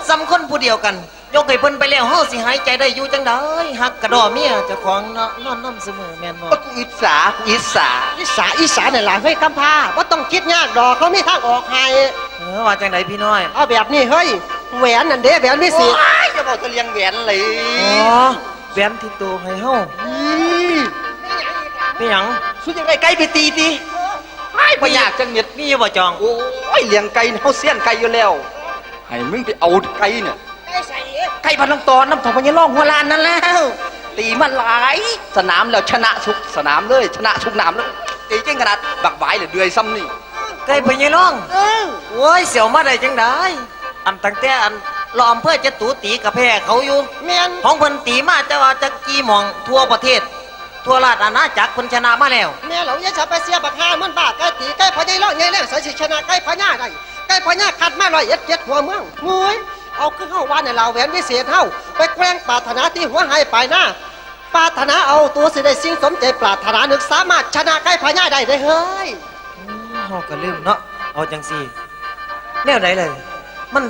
ส่ำคนผู้เดียวกัน ยกให้เพิ่นไปแล้ว เฮาสิหายใจได้อยู่จังใด๋ ฮักกะด้อเมียเจ้าของเนาะ นอนนำซุมื้อแม่นบ่ โอ้ย กูอิจฉา กูอิจฉา อิจฉา อิจฉานั่นล่ะ เฮ้ย กำพร้า บ่ต้องคิดยากดอก เขามีทางออกให้ เออ ว่าจังใด๋พี่น้อย เอาแบบนี้เฮ้ย แหวนนั่นเด้ แหวนวิเศษ โอ้ย อย่าเว้าแต่เรื่องแหวนเลย อ๋อ แหวนติดตัวให้เฮา อืม เป็นหยัง สุดอยากได้ไก่ไปตีติ ไอ้บ่อยากจังเม็ด มีอยู่บ่จอง โอ้ย เลี้ยงไก่เฮาเซียนไก่อยู่แล้ว ให้มึงไปเอาไก่เนี่ย ไก่ใส่ ไก่บ้านหนองตอน นำเฒ่าพญาร้องหัวล้านนั่นแล้ว ตีมาหลายสนามแล้ว ชนะทุกสนามเลย ชนะทุกสนามเลย ตีเก่งขนาดบักหวายเลย เดือยส่ำนี่ ไก่พญาร้อง เออ โอ้ย เสี่ยวมาได้จังใด๋ อันตั้งแต่อันรองอำเภอจตุตีก็แพ้เขาอยู่ แม่น ของเพิ่นตีมาแต่ว่าจักกี่หม่องทั่วประเทศ ทั่วราชอาณาจักรเพิ่นชนะมาแล้ว แม่นแล้ว อย่าไปเชื่อบักห่ามันบ้า ไก่ตี ไก่พญาร้องใหญ่แล้ว ใส่สิชนะไก่พญาได้ ไก่พญาคัดมาร้อยเอ็ดเจ็ดหัวเมือง โอ้ย เอาคือเฮาว่านั่นล่ะ แหวนวิเศษเฮา ไปแกว่งปรารถนาที่หัวไหปลายนา ปรารถนาเอาตัวสิได้สิ่งสมใจปรารถนา นึกสามารถชนะไก่พญาได้เด้อเฮ้ย อืม เฮาก็ลืมเนาะ เอาจังซี่ แนวใด๋เลย มัน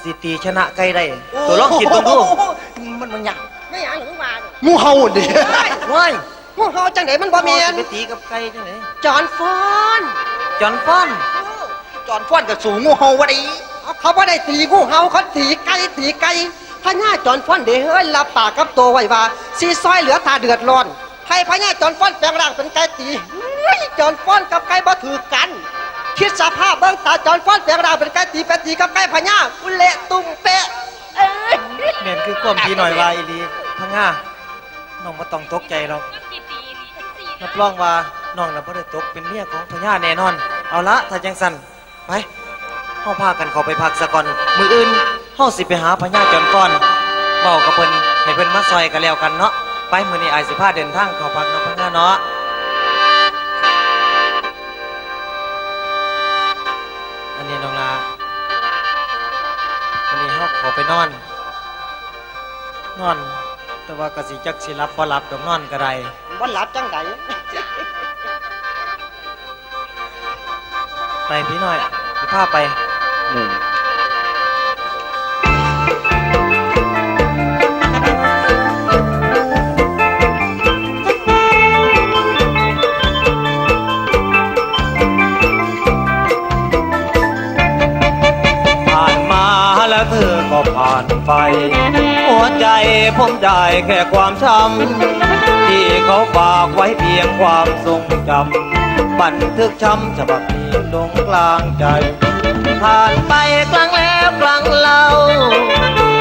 สิตีชนะไก่ได้ โอ้ ตัวลองคิดเบิ่งดู มัน มันยาก ไม่อยากหรือว่า งูเห่านี่ ว้าย ว้าย งูเห่าจังใด๋มันบ่แม่น สิไปตีกับไก่จังใด๋ จอนฟอน จอนฟอน จอนฟอนก็สู้งูเห่าบ่ได้ เอา เขาบ่ได้ตีงูเห่า เขาตีไก่ ตีไก่ พญาจอนฟอนเด้เฮ้ย รับปากกับตัวไว้ว่า สิซอยเหลือถ้าเดือดร้อน ให้พญาจอนฟอนแปลงร่างเป็นไก่ตี เฮ้ย จอนฟอนกับไก่บ่ถืกกัน คิดสภาพเบิ่ง ถ้าจอนฟอนแปลงร่างเป็นไก่ตี ไปตีกับไก่พญา กูเละตุ้มเป๊ะ เอ้ย แม่นคือความพี่น้อยว่าอีหลี พญา น้องบ่ต้องตกใจหรอก รับรองว่าน้องน่ะบ่ได้ตกเป็นเมียของพญาแน่นอน เอาละ ถ้าจังซั่น ไป เฮาพากันเข้าไปพักซะก่อน มื้ออื่นเฮาสิไปหาพญาจอนฟอน เว้ากับเพิ่น ให้เพิ่นมาซอยกันแล้วกันเนาะ ไป มื้อนี้อ้ายสิพาเดินทางเข้าพักเนาะพญาเนาะ อันนี้น้องลา มื้อนี้เฮาเข้าไปนอน นอน แต่ว่าก็สิจักสิหลับบ่หลับดอก นอนก็ได้ บ่หลับจังใด๋ ไปพี่น้อย สิพาไป อืม ผ่านมาแล้วเธอก็ผ่านไป หัวใจผมได้แค่ความช้ำ ที่เขาฝากไว้เพียงความทรงจำ บันทึกช้ำฉบับนี้ลงกลางใจ ผ่านไปครั้งแล้วครั้งเล่า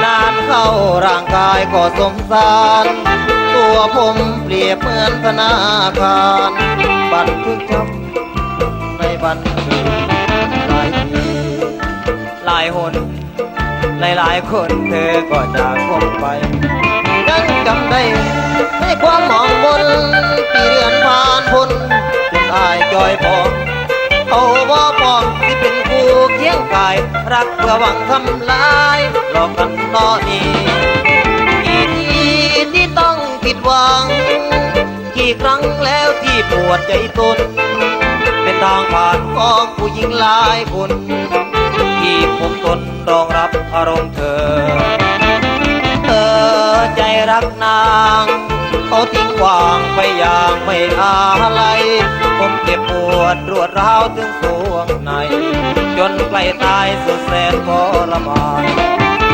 นานเข้าร่างกายก็สมสาร ตัวผมเปรียบเหมือนธนาคาร บันทึกช้ำในวันเกิดหลายปี หลายหน หลายๆคนเธอก็จากผมไป ยังจำได้ในความหมองมน ปีเดือนผ่านพ้น จนอ้ายจอยปอง เขาบ่ปองที่เป็นคู่เคียงกาย รักเพื่อหวังทำลาย หลอกกันนอนี้ กี่ทีที่ต้องผิดหวัง กี่ครั้งแล้วที่ปวดใจทน เป็นทางผ่านของผู้หญิงหลายคน ที่ผมทนรองรับอารมณ์เธอ เธอใจรักนาง เขาทิ้งกว้างไปอย่างไม่อาลัย ผมเจ็บปวดรวดร้าวถึงสวงใน จนใกล้ตายสุดแสนทรมาน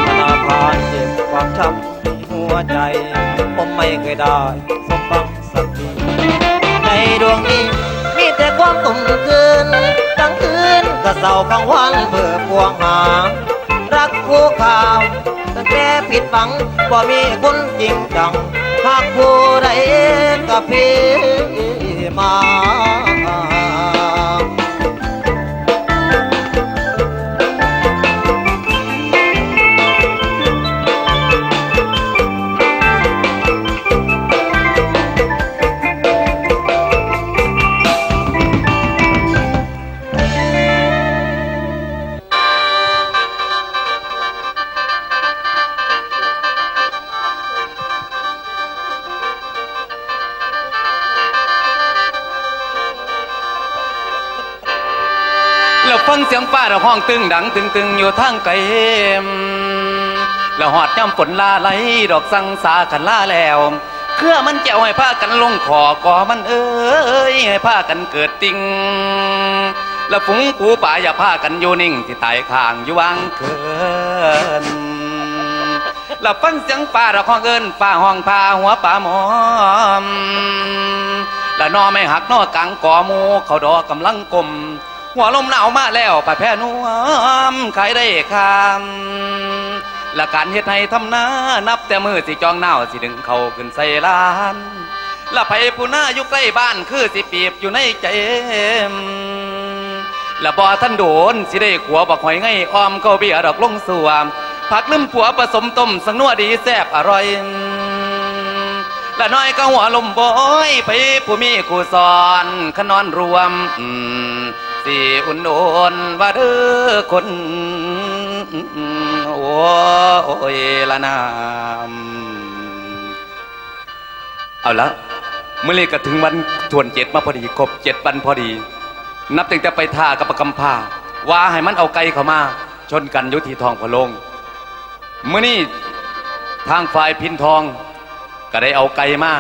ขนาดผ่านเจ็บความช้ำ หัวใจ ผมไม่เคยได้สมหวังสักที ในดวงนี้มีแต่ความขมขื่น กลางคืนก็เศร้า กลางวันเพ้อควงหา รักคู่คาว ตั้งแต่ผิดหวัง บ่มีคนจริงจัง หากผู้ใดก็พี่มา แล้วฟังเสียงฟ้าดอกฮ้องตึงดังตึงตึงอยู่ทางไกล แล้วฮอดยามฝนลาไหลดอกสั่งสากันลาแล้ว เครือมันแก้วให้พากันลงขอก่อมันเอ้ย ให้พากันเกิดติ่ง แล้วฝูงปูปลาอย่าพากันอยู่นิ่ง ที่ตายข้างอยู่วางเคิน แล้วฟังเสียงฟ้าดอกฮ้องเอิ้น ฟ้าฮ้องพาหัวปลาหมอม และหน่อไม้หักหน่อกลางกอหมู่ เขาดอกกำลังกลม หัวลมหนาวมาแล้ว ผ้าแพร่นวมขายได้คำ และการเฮ็ดไร่ทำนา นับแต่มื้อสิจองนาว สิดึงเข้าขึ้นใส่ลาน และไผผู้นาอยู่ใกล้บ้าน คือสิปีบอยู่ในใจ และบ่ทันโดน สิได้ขัวบักหอยไง อ้อมเข้าเบียดอกลงสวม ผักลืมผัวผสมต้ม สังนัวดีแซ่บอร่อย ละน้อยก็หัวลมบอย ไปผู้มีคู่สอนขนอนรวม อืม สิอุ่นโดนว่าเด้อคน โอ้ยละนาม เอาละ มื้อนี้ก็ถึงวันถ้วนเจ็ดมาพอดี ครบเจ็ดวันพอดี นับตั้งแต่ไปท่ากับปะกำพร้า ว่าให้มันเอาไก่เข้ามาชนกันอยู่ที่ท้องพะโลง มื้อนี้ทางฝ่ายพินทองก็ได้เอาไก่มา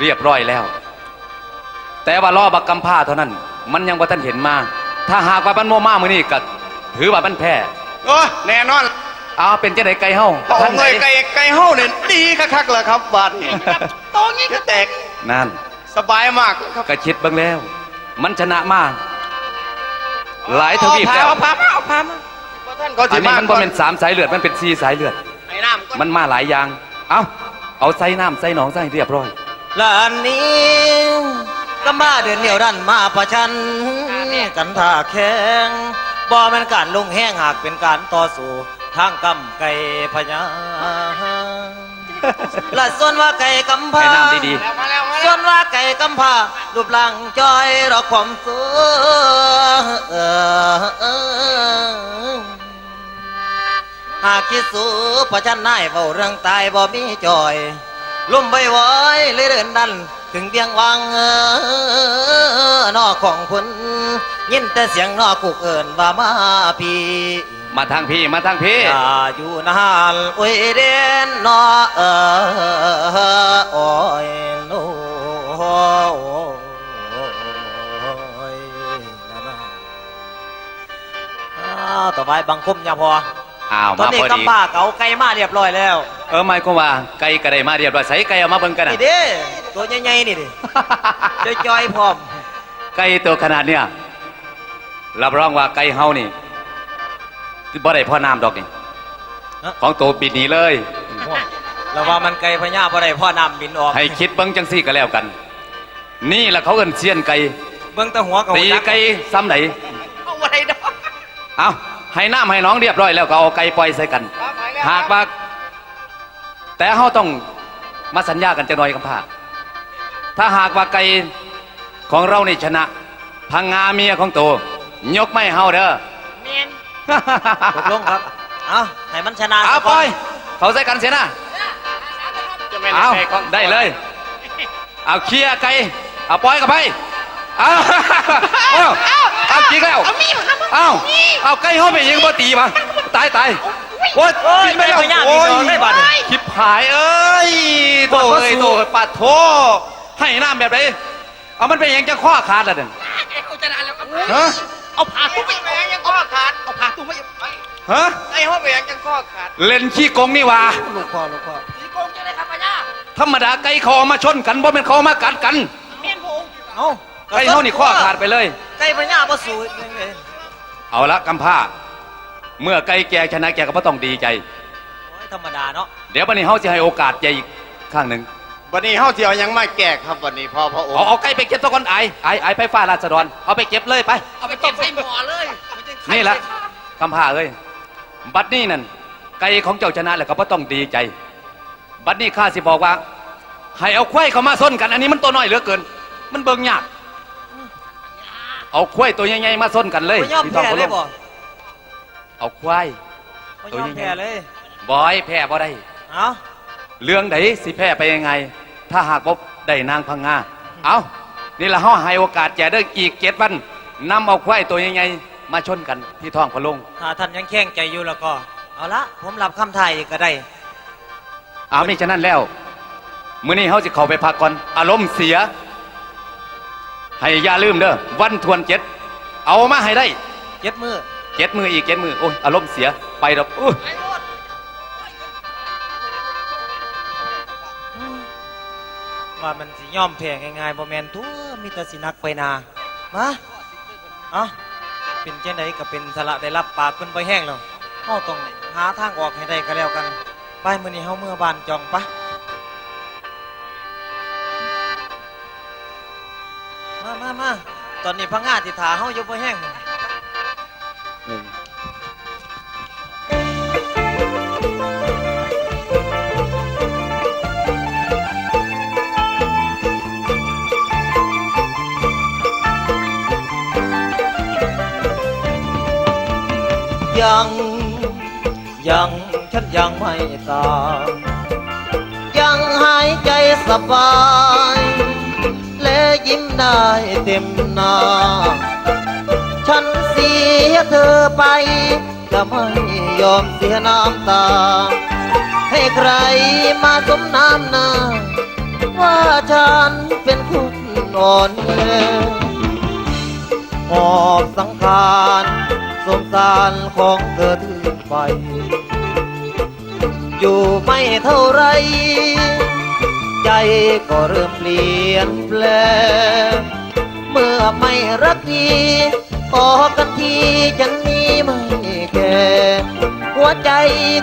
เรียบร้อยแล้ว แต่ว่ารอบักกำพร้าเท่านั้น มันยังบ่ทันเห็นมา ถ้าหากว่ามันบ่มามื้อนี้ก็ถือว่ามันแพ้ โอ้ย แน่นอน เอา เป็นจังได๋ไก่เฮา พระองค์ ทันไหน เอ้ย ไก่ ไก่เฮาเนี่ยดีคักๆ แล้วครับ บาดนี้ โตงี้ก็แตก นั่น สบายมากครับ ก็คิดเบิ่งแล้ว มันชนะมาหลายทวีปแล้ว เอาผ้ามา เอาผ้ามา บ่ทันเขาสิ อันนี้มันบ่แม่นสามสายเลือด มันเป็นสี่สายเลือด ไอ้น้ำก่อน มันมาหลายอย่าง เอา เอาใส่น้ำใส่หนองใส่เรียบร้อย และอันนี้ก็มาเดินเหนียวดันมาประชันกันท่าแข่ง บ่แม่นการลงแฮง หากเป็นการต่อสู้ทางกำไก่พญา และส่วนว่าไก่กำพร้า ให้น้ำดีๆ ส่วนว่าไก่กำพร้า รูปร่างจ้อยดอกความสูง หากคิดสู้ประชันนายเว้าเรื่องตายบ่มีจ่อย ลมบ่อยๆ เลยเดินดัน ถึงเวียงวัง เออ นอกของคุณ ยินแต่เสียงนอกกุกเอิ้นว่ามาพี่ มาทางพี่ มาทางพี่ อย่าอยู่นาน โอ้ยเด่นเนาะ เออ โอ้ย โอ้ย อ้าว ถวายบังคมยาพอ อ้าว ตอนนี้ มาพอดี กำพร้าก็เอาไก่มาเรียบร้อยแล้ว เออ หมายความว่าไก่ก็ได้มาเรียบร้อย ใส่ไก่เอามาเบิ่งกันน่ะ นี่เด้ ตัวใหญ่ๆ นี่เด้ จ้อยๆ พร้อม ไก่ตัวขนาดเนี้ย รับรองว่าไก่เฮานี่ บ่ได้พ่อน้ำดอกนี่ ฮะ ของโตบินหนีเลย โอ้ย แล้วว่ามันไก่พญาบ่ได้พ่อน้ำบินออก ให้คิดเบิ่งจังซี่ก็แล้วกัน นี่ล่ะเขาเอิ้นเซียนไก่ เบิ่งแต่หัวก็ ตี ฮู้จัก ไก่ซ้ำใด เอาบ่ได้ดอก เอา ให้น้ำให้หนองเรียบร้อยแล้วก็เอาไก่ปล่อยใส่กัน ครับ ไปแล้ว หากว่า แต่เฮาต้องมาสัญญากันจักหน่อยกำพร้า ถ้าหากว่าไก่ของเรานี่ชนะ พังงาเมียของโต ยกไม้เฮาเด้อ แม่น ตกลงครับ เอา ให้มันชนะ เอา ซะก่อน ปล่อย เขาใส่กันเสียนะ จะแม่น เอา ไก่ของ ได้เลย เอาเคลียร์ไก่ เอาปล่อยเข้าไป เอา เอา เอาจิกแล้ว เอามีดมาครับ เอา มีด เอาไก่เฮาไปยิงบ่ตีมา ตาย ตาย โอ๊ย โอ๊ย บินไปแล้ว ไก่พญาบินออกเลยบัดนี้ โอ๊ย ชิบหายเอ้ย โถ่เอ้ย โถ่ ปาดโถ่ ให้น้ำแบบไหน เอามันเป็นหยังจังข้อขาดล่ะเนี่ย ไก่เขาชนะแล้วครับ ฮะ เอาผ้าตุ้มไป ไก่เขายังข้อขาด เอาผ้าตุ้มไป ฮะ ไก่เขาเป็นหยังจังข้อขาด เล่นขี้โกงนี่หว่า หลวงพ่อ หลวงพ่อ ขี้โกงจังเลยครับพญา ธรรมดาไก่เขาเอามาชนกัน บ่แม่นเขาเอามากัดกัน แม่นพระองค์ เอ้า ไก่เฮานี่ข้อขาดไปเลย ไก่พญาบ่สู้ยังไง เอาละกำพร้า เมื่อไก่แกชนะแกก็บ่ต้องดีใจ โอ้ย ธรรมดาเนาะ เดี๋ยวบัดนี้เฮาสิให้โอกาสแกอีกครั้งหนึ่ง บัดนี้เฮาสิเอาหยังมาแก้ครับ บัดนี้พ่อพระองค์ เอา เอาไก่ไปเก็บซะก่อน อาย อาย อายไฟฟ้าราษฎร เอาไปเก็บเลยไป เอาไปเก็บใส่หม้อเลย นี่ละกำพร้าเอ้ย บัดนี้นั่น ไก่ของเจ้าชนะแล้วก็บ่ต้องดีใจ บัดนี้ข้าสิบอกว่า ให้เอาควายเข้ามาชนกัน อันนี้มันตัวน้อยเหลือเกิน มันเบิ่งยาก เอาควายตัวใหญ่ๆมาชนกันเลย บ่ยอม พี่น้อง แพ้เลย บ่ เอาควาย บ่ยอมแพ้เลย บ่ให้แพ้บ่ได้ เอ้า เรื่องใดสิแพ้ไปยังไง ถ้าหากบ่ได้นางพังงา เอา นี่ล่ะเฮาให้โอกาสแกเด้อ อีกเจ็ดวัน นำเอาควายตัวใหญ่ มาชนกันที่ท้องพระโรง ถ้าท่านยังแคลงใจอยู่แล้วก็ เอาละ ผมรับคำท้าอีกก็ได้ เอา มิฉะนั้นแล้ว มื้อนี้เฮาสิเข้าไปพักก่อน อารมณ์เสีย ให้อย่าลืมเด้อ วันถ้วนเจ็ด เอามาให้ได้ เจ็ดมื้อ เจ็ดมื้ออีกเจ็ดมื้อ โอ้ย อารมณ์เสีย ไปดอก อู้ ว่ามันสิยอมแพ้ง่ายๆ บ่แม่นตั๊ว มีแต่สิหนักไปหน้า มา เอ้า เป็นจั่งใดก็เป็นซะละ ได้รับปากเพิ่นบ่แฮงแล้ว เฮาต้องหาทางออกให้ได้ก็แล้วกัน ไป มื้อนี้เฮาเมือบ้านจ่องปะ มา มา มา ตอนนี้พะงาสิท่าเฮาอยู่บ่แฮง ยัง ยัง ฉันยังไม่ตาย ยังหายใจสบาย และยิ้มได้เต็มหน้า ฉันเสียเธอไป จะไม่ยอมเสียน้ำตา ให้ใครมาสมน้ำหน้า ว่าฉันเป็นคนอ่อนแอ หอบสังขารสมสารของเธอทิ้งไป อยู่ไม่เท่าไร ใจก็เริ่มเปลี่ยนแปลง เมื่อไม่รักดี พอกันที ฉันนี้ไม่แคร์ หัวใจ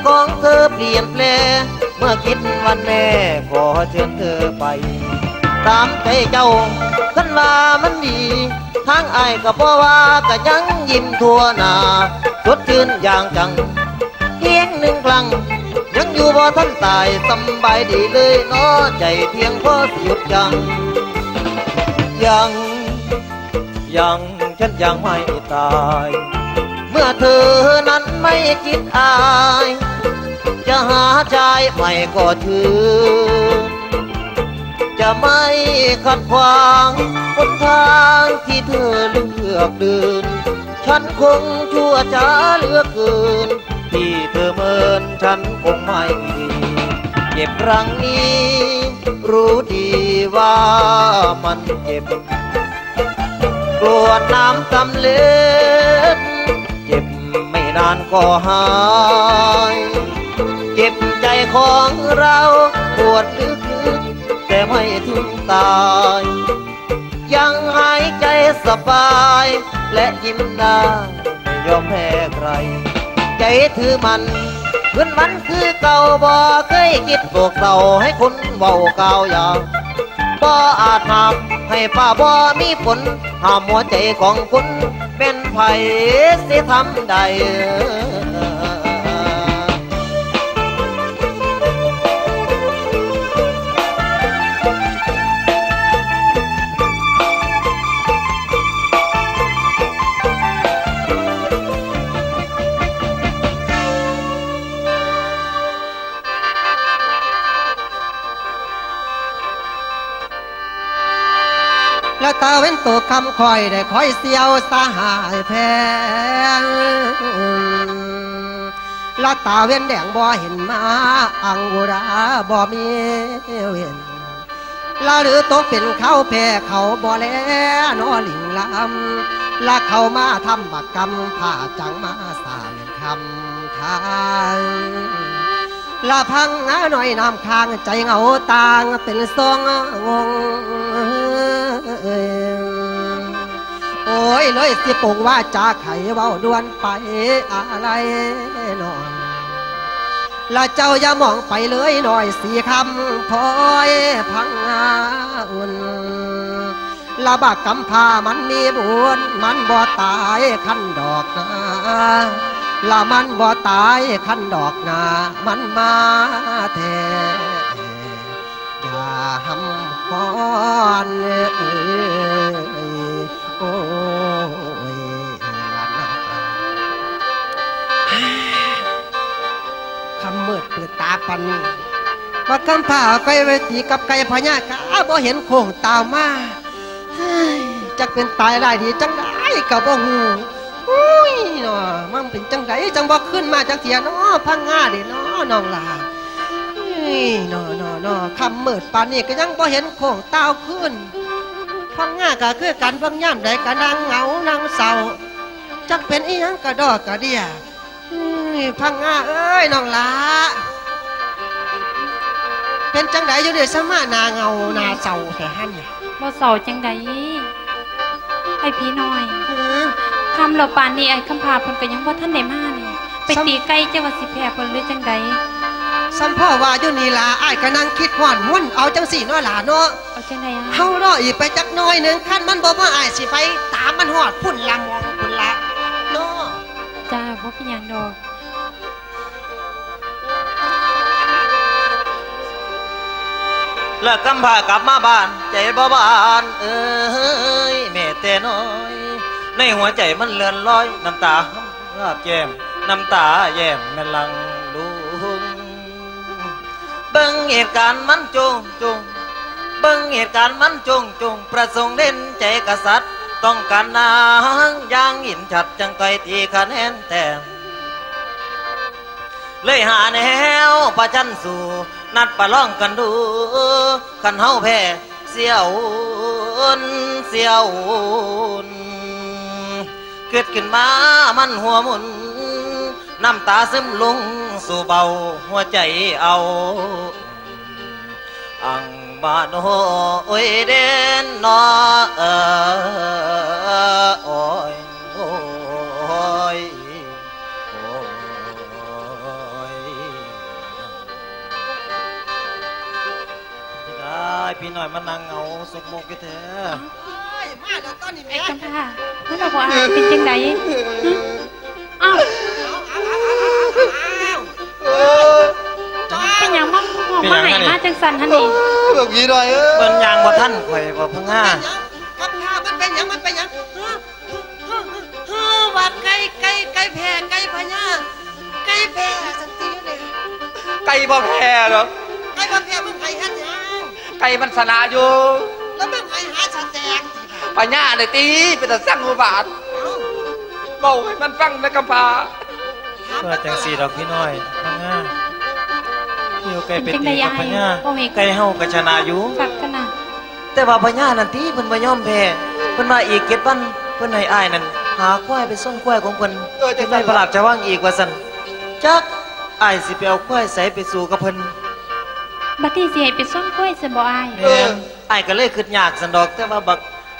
ของเธอเปลี่ยนแปลง เมื่อคิดวันแม่ ขอเชิญเธอไป ตามใจเจ้า คันว่ามันดี ทางอ้ายก็บ่ว่า ก็ยังยิ้มทั่วหน้า สดชื่นอย่างจัง เพียงหนึ่งครั้ง ยังอยู่บ่ทันตาย สำบายดีเลยเนาะ ใจเพียงพอสิหยุดยั้ง ยัง ยัง ฉันยังไม่ตาย เมื่อเธอนั้นไม่คิดอาย จะหาชายใหม่ก็เชิญ จะไม่ขัดขวางหนทางที่เธอเลือกเดิน ฉันคงชั่วช้าเหลือเกิน ที่เธอเมินฉันคงไม่ดี เจ็บครั้งนี้รู้ดีว่ามันเจ็บ กรวดน้ำสำเร็จ เจ็บไม่นานก็หาย เจ็บใจของเราปวดลึกๆ แต่ไม่ถึงตาย ยังหายใจสบาย และยิ้มได้ ไม่ยอมแพ้ใคร ใจถือมัน คืนวันคือเก่า บ่เคยคิดโศกเศร้า ให้คนเว้ากล่าวยา บ่อาจห้ามให้ฟ้าบ่มีฝน ห้ามหัวใจของคน แม่นไผสิทำได้ ละตาเว็นตกค่ำ ค่อยได้คอยเสี่ยวสหายแพง ละตาเว็นแดงบ่เห็นมา อังอุราบ่มีเว็น ละหรือตกเป็นเขาแพ้เขาบ่แล นอลิงลำ ละเขามาทำบักกรรม ผ้าจังมาสร้างคำทาง ละพังหาน้อยน้ำค้าง ใจเหงาต่างเป็นทรงงง โอ้ย เลยสิปงวาจาไขเว้าด่วนไปอะไรหน่อย ละเจ้าอย่ามองไปเลยหน่อยสีคำพลอยพังงาอุ่น ละบักกำพร้ามันมีบุญ มันบ่ตายคันดอกนา ละมันบ่ตายคันดอกนา มันมาแท้ อย่าหำฮ้อนเอ่ย โอ้ย ละนา ค่ำมืดเปิดตาปานนี้ บักกำพร้าไฟไว้ตีกับไก่พญากา บ่เห็นโค้งตามมา เฮ้ย จักเป็นตายร้ายดีจังใดก็บ่ฮู้ โอ้ เป็นจังใดจังบ่คืนมาจักเที่ยน้อ พังงาเด้น้อน้องหล่า เฮ้ย น้อน้อน้อ ค่ำมืดปานนี้ก็ยังบ่เห็นโค้งตาวคืน พังงาก็คือกัน เบิ่งยามใดก็นั่งเหงานั่งเศร้า จักเป็นอิหยังกะด้อกะเดี้ย เฮ้ย พังงาเอ้ย น้องหล่า เป็นจังใดอยู่นี่ สะมาหน้าเหงาหน้าเศร้าแท้หั่น บ่เศร้าจังใด ไอ้ผีน้อย หือ ค่ำแล้วปานนี้ ไอ้คำพาเพิ่นก็ยังบ่ทันได้มานี่ ไปตีไก่เจ้าว่าสิแพ้เพิ่นหรือจังใด ส่ำพ่อว่าอยู่นี่ล่ะ อ้ายก็นั่งคิดฮ้อนหวน เอาจังซี่เนาะหล่าเนาะ เอาจังใดอะ เฮารออีกไปจักหน่อยหนึ่ง คันมันบ่มา อ้ายสิไปตามมันฮอดพุ้นละ หม่องพุ้นละเนาะ จ้า บ่เป็นหยังดอก แล้วกำพร้ากลับมาบ้าน ใจบ่บานเอ้ย แม้แต่น้อย ในหัวใจมันเลื่อนลอย น้ำตาหาบแก้ม น้ำตาแย้มแม่นหลั่งลง เบิ่งเหตุการณ์มันจงจง เบิ่งเหตุการณ์มันจงจง ประสงค์เด่นใจกษัตริย์ ต้องการนางอย่างอินชัด จั่งต่อยตีคะแนนแต้ม เลยหาแนวประชันสู้ นัดประลองกันดู คันเฮาแพ้ เสียอุ่น เสียอุ่น คิดขึ้นมามันหัวหมุน น้ำตาซึมลงสู่เบ้าหัวใจเอา อังบาโน โอ้ยเด่นนอ เออ โอ้ย โอ้ย โอ้ย ได้พี่น้อยมานั่งเหงาสกมกอยู่แท้ เอ้ย มาแล้วตอนนี้แม่ ไอ้กำพร้า มันเอาบ่อายเป็นจังใด อ้าว เอา เอา เอา เอา เอา เอา เออ จอย เป็นหยังมา เป็นหยัง มาให้ อันนี้ มาจังสันหั่นนี่ เออ บักผีน้อยเอ้ย เพิ่นย่างบ่ทันข่อยบ่พังงา เป็นหยัง กำพร้า มันเป็นหยัง มันเป็นหยัง ฮะ ฮะ ฮะ ว่าไก่ ไก่ ไก่แพ้ ไก่พญา ไก่แพ้สันติอยู่นี่ ไก่บ่แพ้ดอก ไก่บ่แพ้ มึงไห้เฮ็ดหยัง ไก่มันชนะอยู่ แล้วมึงไห้หาสะแตก พญาเนี่ยติ เป็นตาสั่งอุบาท เอ้า เว้าให้มันฟังนะกำพร้า เพื่อจังสีดอกพี่น้อยพังงา อยู่ไก่เป็นตีกับพญา เป็นจังใดยาย ไก่เฮาก็ชนะอยู่ คักขนาด แต่ว่าพญานั่นติ เพิ่นบ่ยอมแพ้ เพิ่นว่าอีกเจ็ดวัน เพิ่นให้อ้ายนั่น หาควายไปส่งควายของเพิ่น เออ จังซั่น ในพระราชวังอีกว่าซั่น จักอ้ายสิไปเอาควายไสไปสู้กับเพิ่น บัดนี้สิให้ไปส่งควายซั่นบ่อ้าย แม่น เออ อ้ายก็เลยคิดยากซั่นดอก แต่ว่าบัก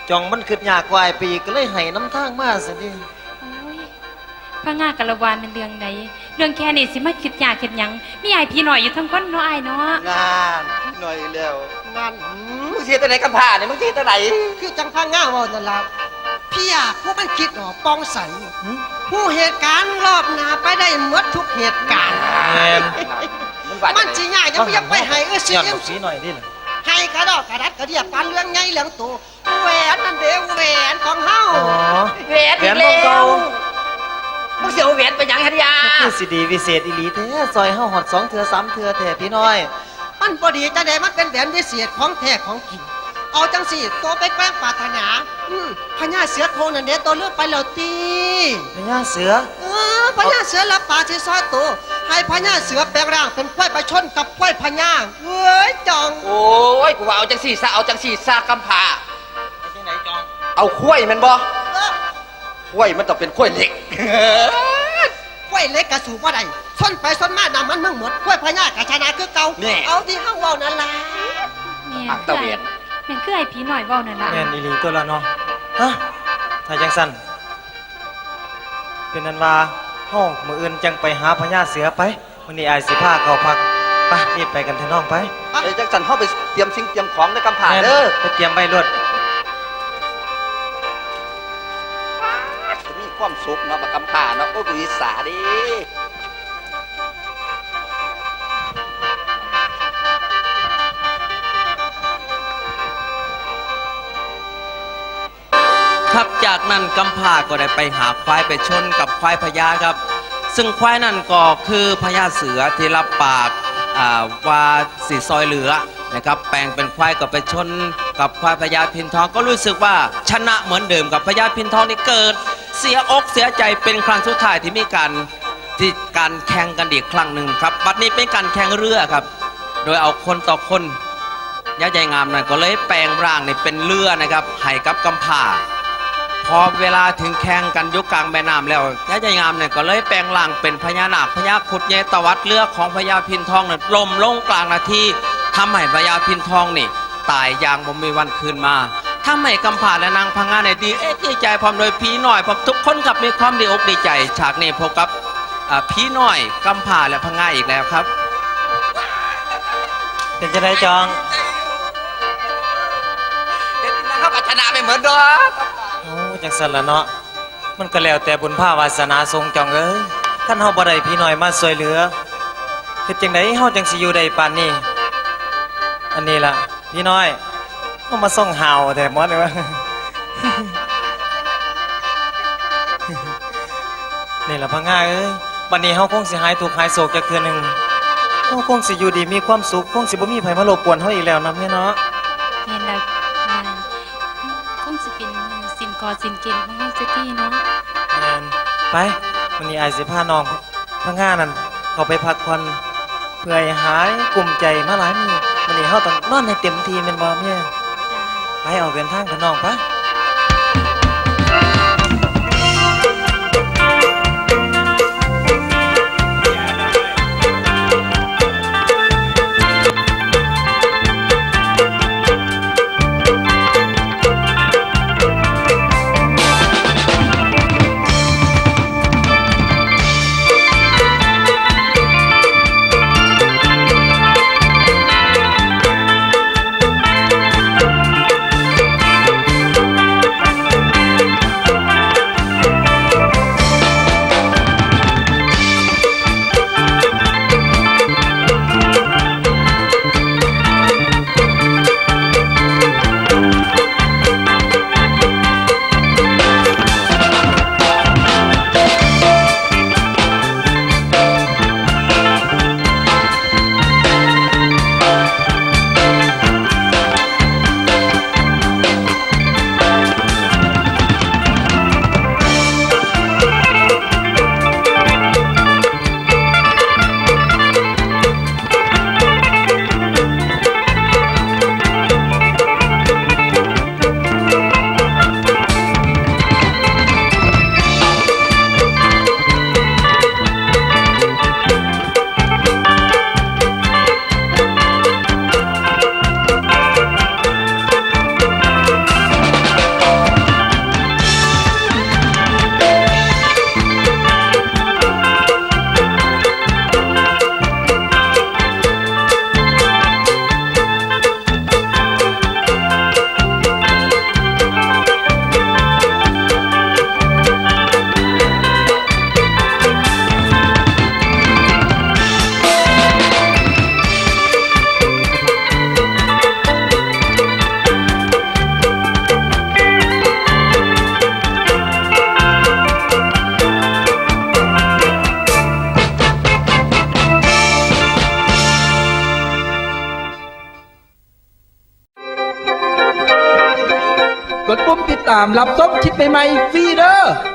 จ่องมันคิดยากกว่าอ้ายไปอีก ก็เลยให้นำทางมาซั่นเด้ โอ้ย พังงากะละวาแม่นเรื่องใด เรื่องแค่นี้สิมาคิดยากเฮ็ดหยัง มีอ้ายผีน้อยอยู่ทั้งคนเนาะอ้ายเนาะ งานน้อยอีกแล้ว งาน อืม มึงสิเฮ็ดจั่งใดกำพร้านี่ มึงสิเฮ็ดจั่งใด คือจังพังงาเว้านั่นล่ะ เพียผู้มันคิดออกปองใส หืม ผู้เหตุการณ์รอบหน้าไปได้หมดทุกเหตุการณ์ แม่น มันว่าจั่งใด มันสิยากหยัง มันยังไปให้ เออ สิ ย้อนบักผีน้อยเด้น่ะ ให้กระดอกกระดัดกระเดียปานเรื่องใหญ่เรื่องโต แหวนนั่นเด้ แหวนของเฮา อ๋อ แหวนอีกแล้ว แหวนของเก่า มึงสิเอาแหวนไปหยังหั้นยา มันคือสิดีวิเศษอีหลีแท้ ซอยเฮาฮอดสองเทื่อสามเทื่อแท้พี่น้อย มันบ่ดีจั่งใด มันเป็นแหวนวิเศษของแท้ของจริง เอาจั่งซี่ โตไปแกว่งปรารถนา อืม พญาเสือโคร่งนั่นเด้ โตลืมไปแล้วติ พญาเสือ เออ พญาเสือรับปากสิซอยโต ให้พญาเสือแปลงร่างเป็นควายไปชนกับควายพญา เอ้ย จ่อง โอ้ย กูว่าเอาจั่งซี่ซะ เอาจั่งซี่ซะกำพร้า เอาจั่งใดจ่อง เอาควายแม่นบ่ เออ ควายมันต้องเป็นควายเหล็ก ควายเหล็กกะสู้บ่ได้ ชนไปชนมาน้ำมันมึงหมด ควายพญากะชนะคือเก่า แน่ เอาที่เฮาเว้านั่นล่ะ แม่น ปากตะเวน แม่นคือไอ้ผีน้อยเว้านั่นล่ะ แม่นอีหลีตัวละเนาะ ฮะ ถ้าจั่งซั่น เป็นนั้นว่า เฮามื้ออื่นจั่งไปหาพญาเสือไป มื้อนี้อ้ายสิพาเข้าพัก ไป รีบไปกันเถอะน้องไป เอ้ย จั่งซั่นเฮาไปเตรียมสิ่งเตรียมของเด้อกำพร้า แม่น เด้อ ไปเตรียมไว้โลด จะมีความสุขเนาะ บักกำพร้าเนาะ โอ้ย กูอิจฉาเด้ ครับ จากนั้นกำพร้าก็ได้ไปหาควายไปชนกับควายพญาครับ ซึ่งควายนั่นก็คือพญาเสือที่รับปาก อ่า ว่าสิซอยเหลือนะครับ แปลงเป็นควายก็ไปชนกับควายพญาพินทอง ก็รู้สึกว่าชนะเหมือนเดิมกับพญาพินทองนี่เกิด เสียอกเสียใจเป็นครั้งสุดท้ายที่มีการที่การแข่งกันอีกครั้งหนึ่งครับ บัดนี้เป็นการแข่งเรือครับ โดยเอาคนต่อคน ยายใหญ่งามนั่นก็เลยแปลงร่างนี่เป็นเรือนะครับ ให้กับกำพร้า พอเวลาถึงแข่งกันอยู่กลางแม่น้ำแล้ว ยายใหญ่งามเนี่ยก็เลยแปลงร่างเป็นพญานาค พญาครุฑใหญ่ตวัดเรือของพญาพินทองเนี่ยล่มลงกลางนาที ทำให้พญาพินทองนี่ตายอย่างบ่มีวันคืนมา ทำให้กำพร้าและนางผงาเนี่ยดีเอกดีใจพร้อมโดยผีน้อย พร้อมทุกคนครับมีความดีอกดีใจ ฉากนี้พบกับ อ่า ผีน้อยกำพร้าและผงาอีกแล้วครับ เป็นจังได๋จอง เฮ็ดจังได๋เฮาก็ชนะไปหมดดอก โอ้ จังซั่นล่ะเนาะ มันก็แล้วแต่บุญภาวาสนาส่งจองเอ้ย คันเฮาบ่ได้ผีน้อยมาช่วยเหลือ เฮ็ดจังได๋เฮาจังสิอยู่ได้ปานนี้ อันนี้ล่ะ ผีน้อย เฮามาส่งห่าวแท้หมดเลยวะ นี่ล่ะผงาเอ้ย บัดนี้เฮาคงสิหายทุกข์หายโศกจักเทื่อหนึ่ง เฮาคงสิอยู่ดีมีความสุข คงสิบ่มีไผมารบกวนเฮาอีกแล้วเนาะแม่เนาะ แม่นล่ะ อ้าย คงสิเป็นมื้อสิ้นก่อสิ้นเกณฑ์ของเฮาซะติเนาะ แม่น ไป มื้อนี้อ้ายสิพาน้องผงานั่นเข้าไปพักผ่อน เพื่อให้หายกุ้มใจมาหลายมื้อ มื้อนี้เฮาต้องนอนให้เต็มที่แม่นบ่เมีย จ้า ไปออกเดินทางเถาะน้องปะ กดปุ่มติดตามรับชมคลิปใหม่ๆฟรีเด้อ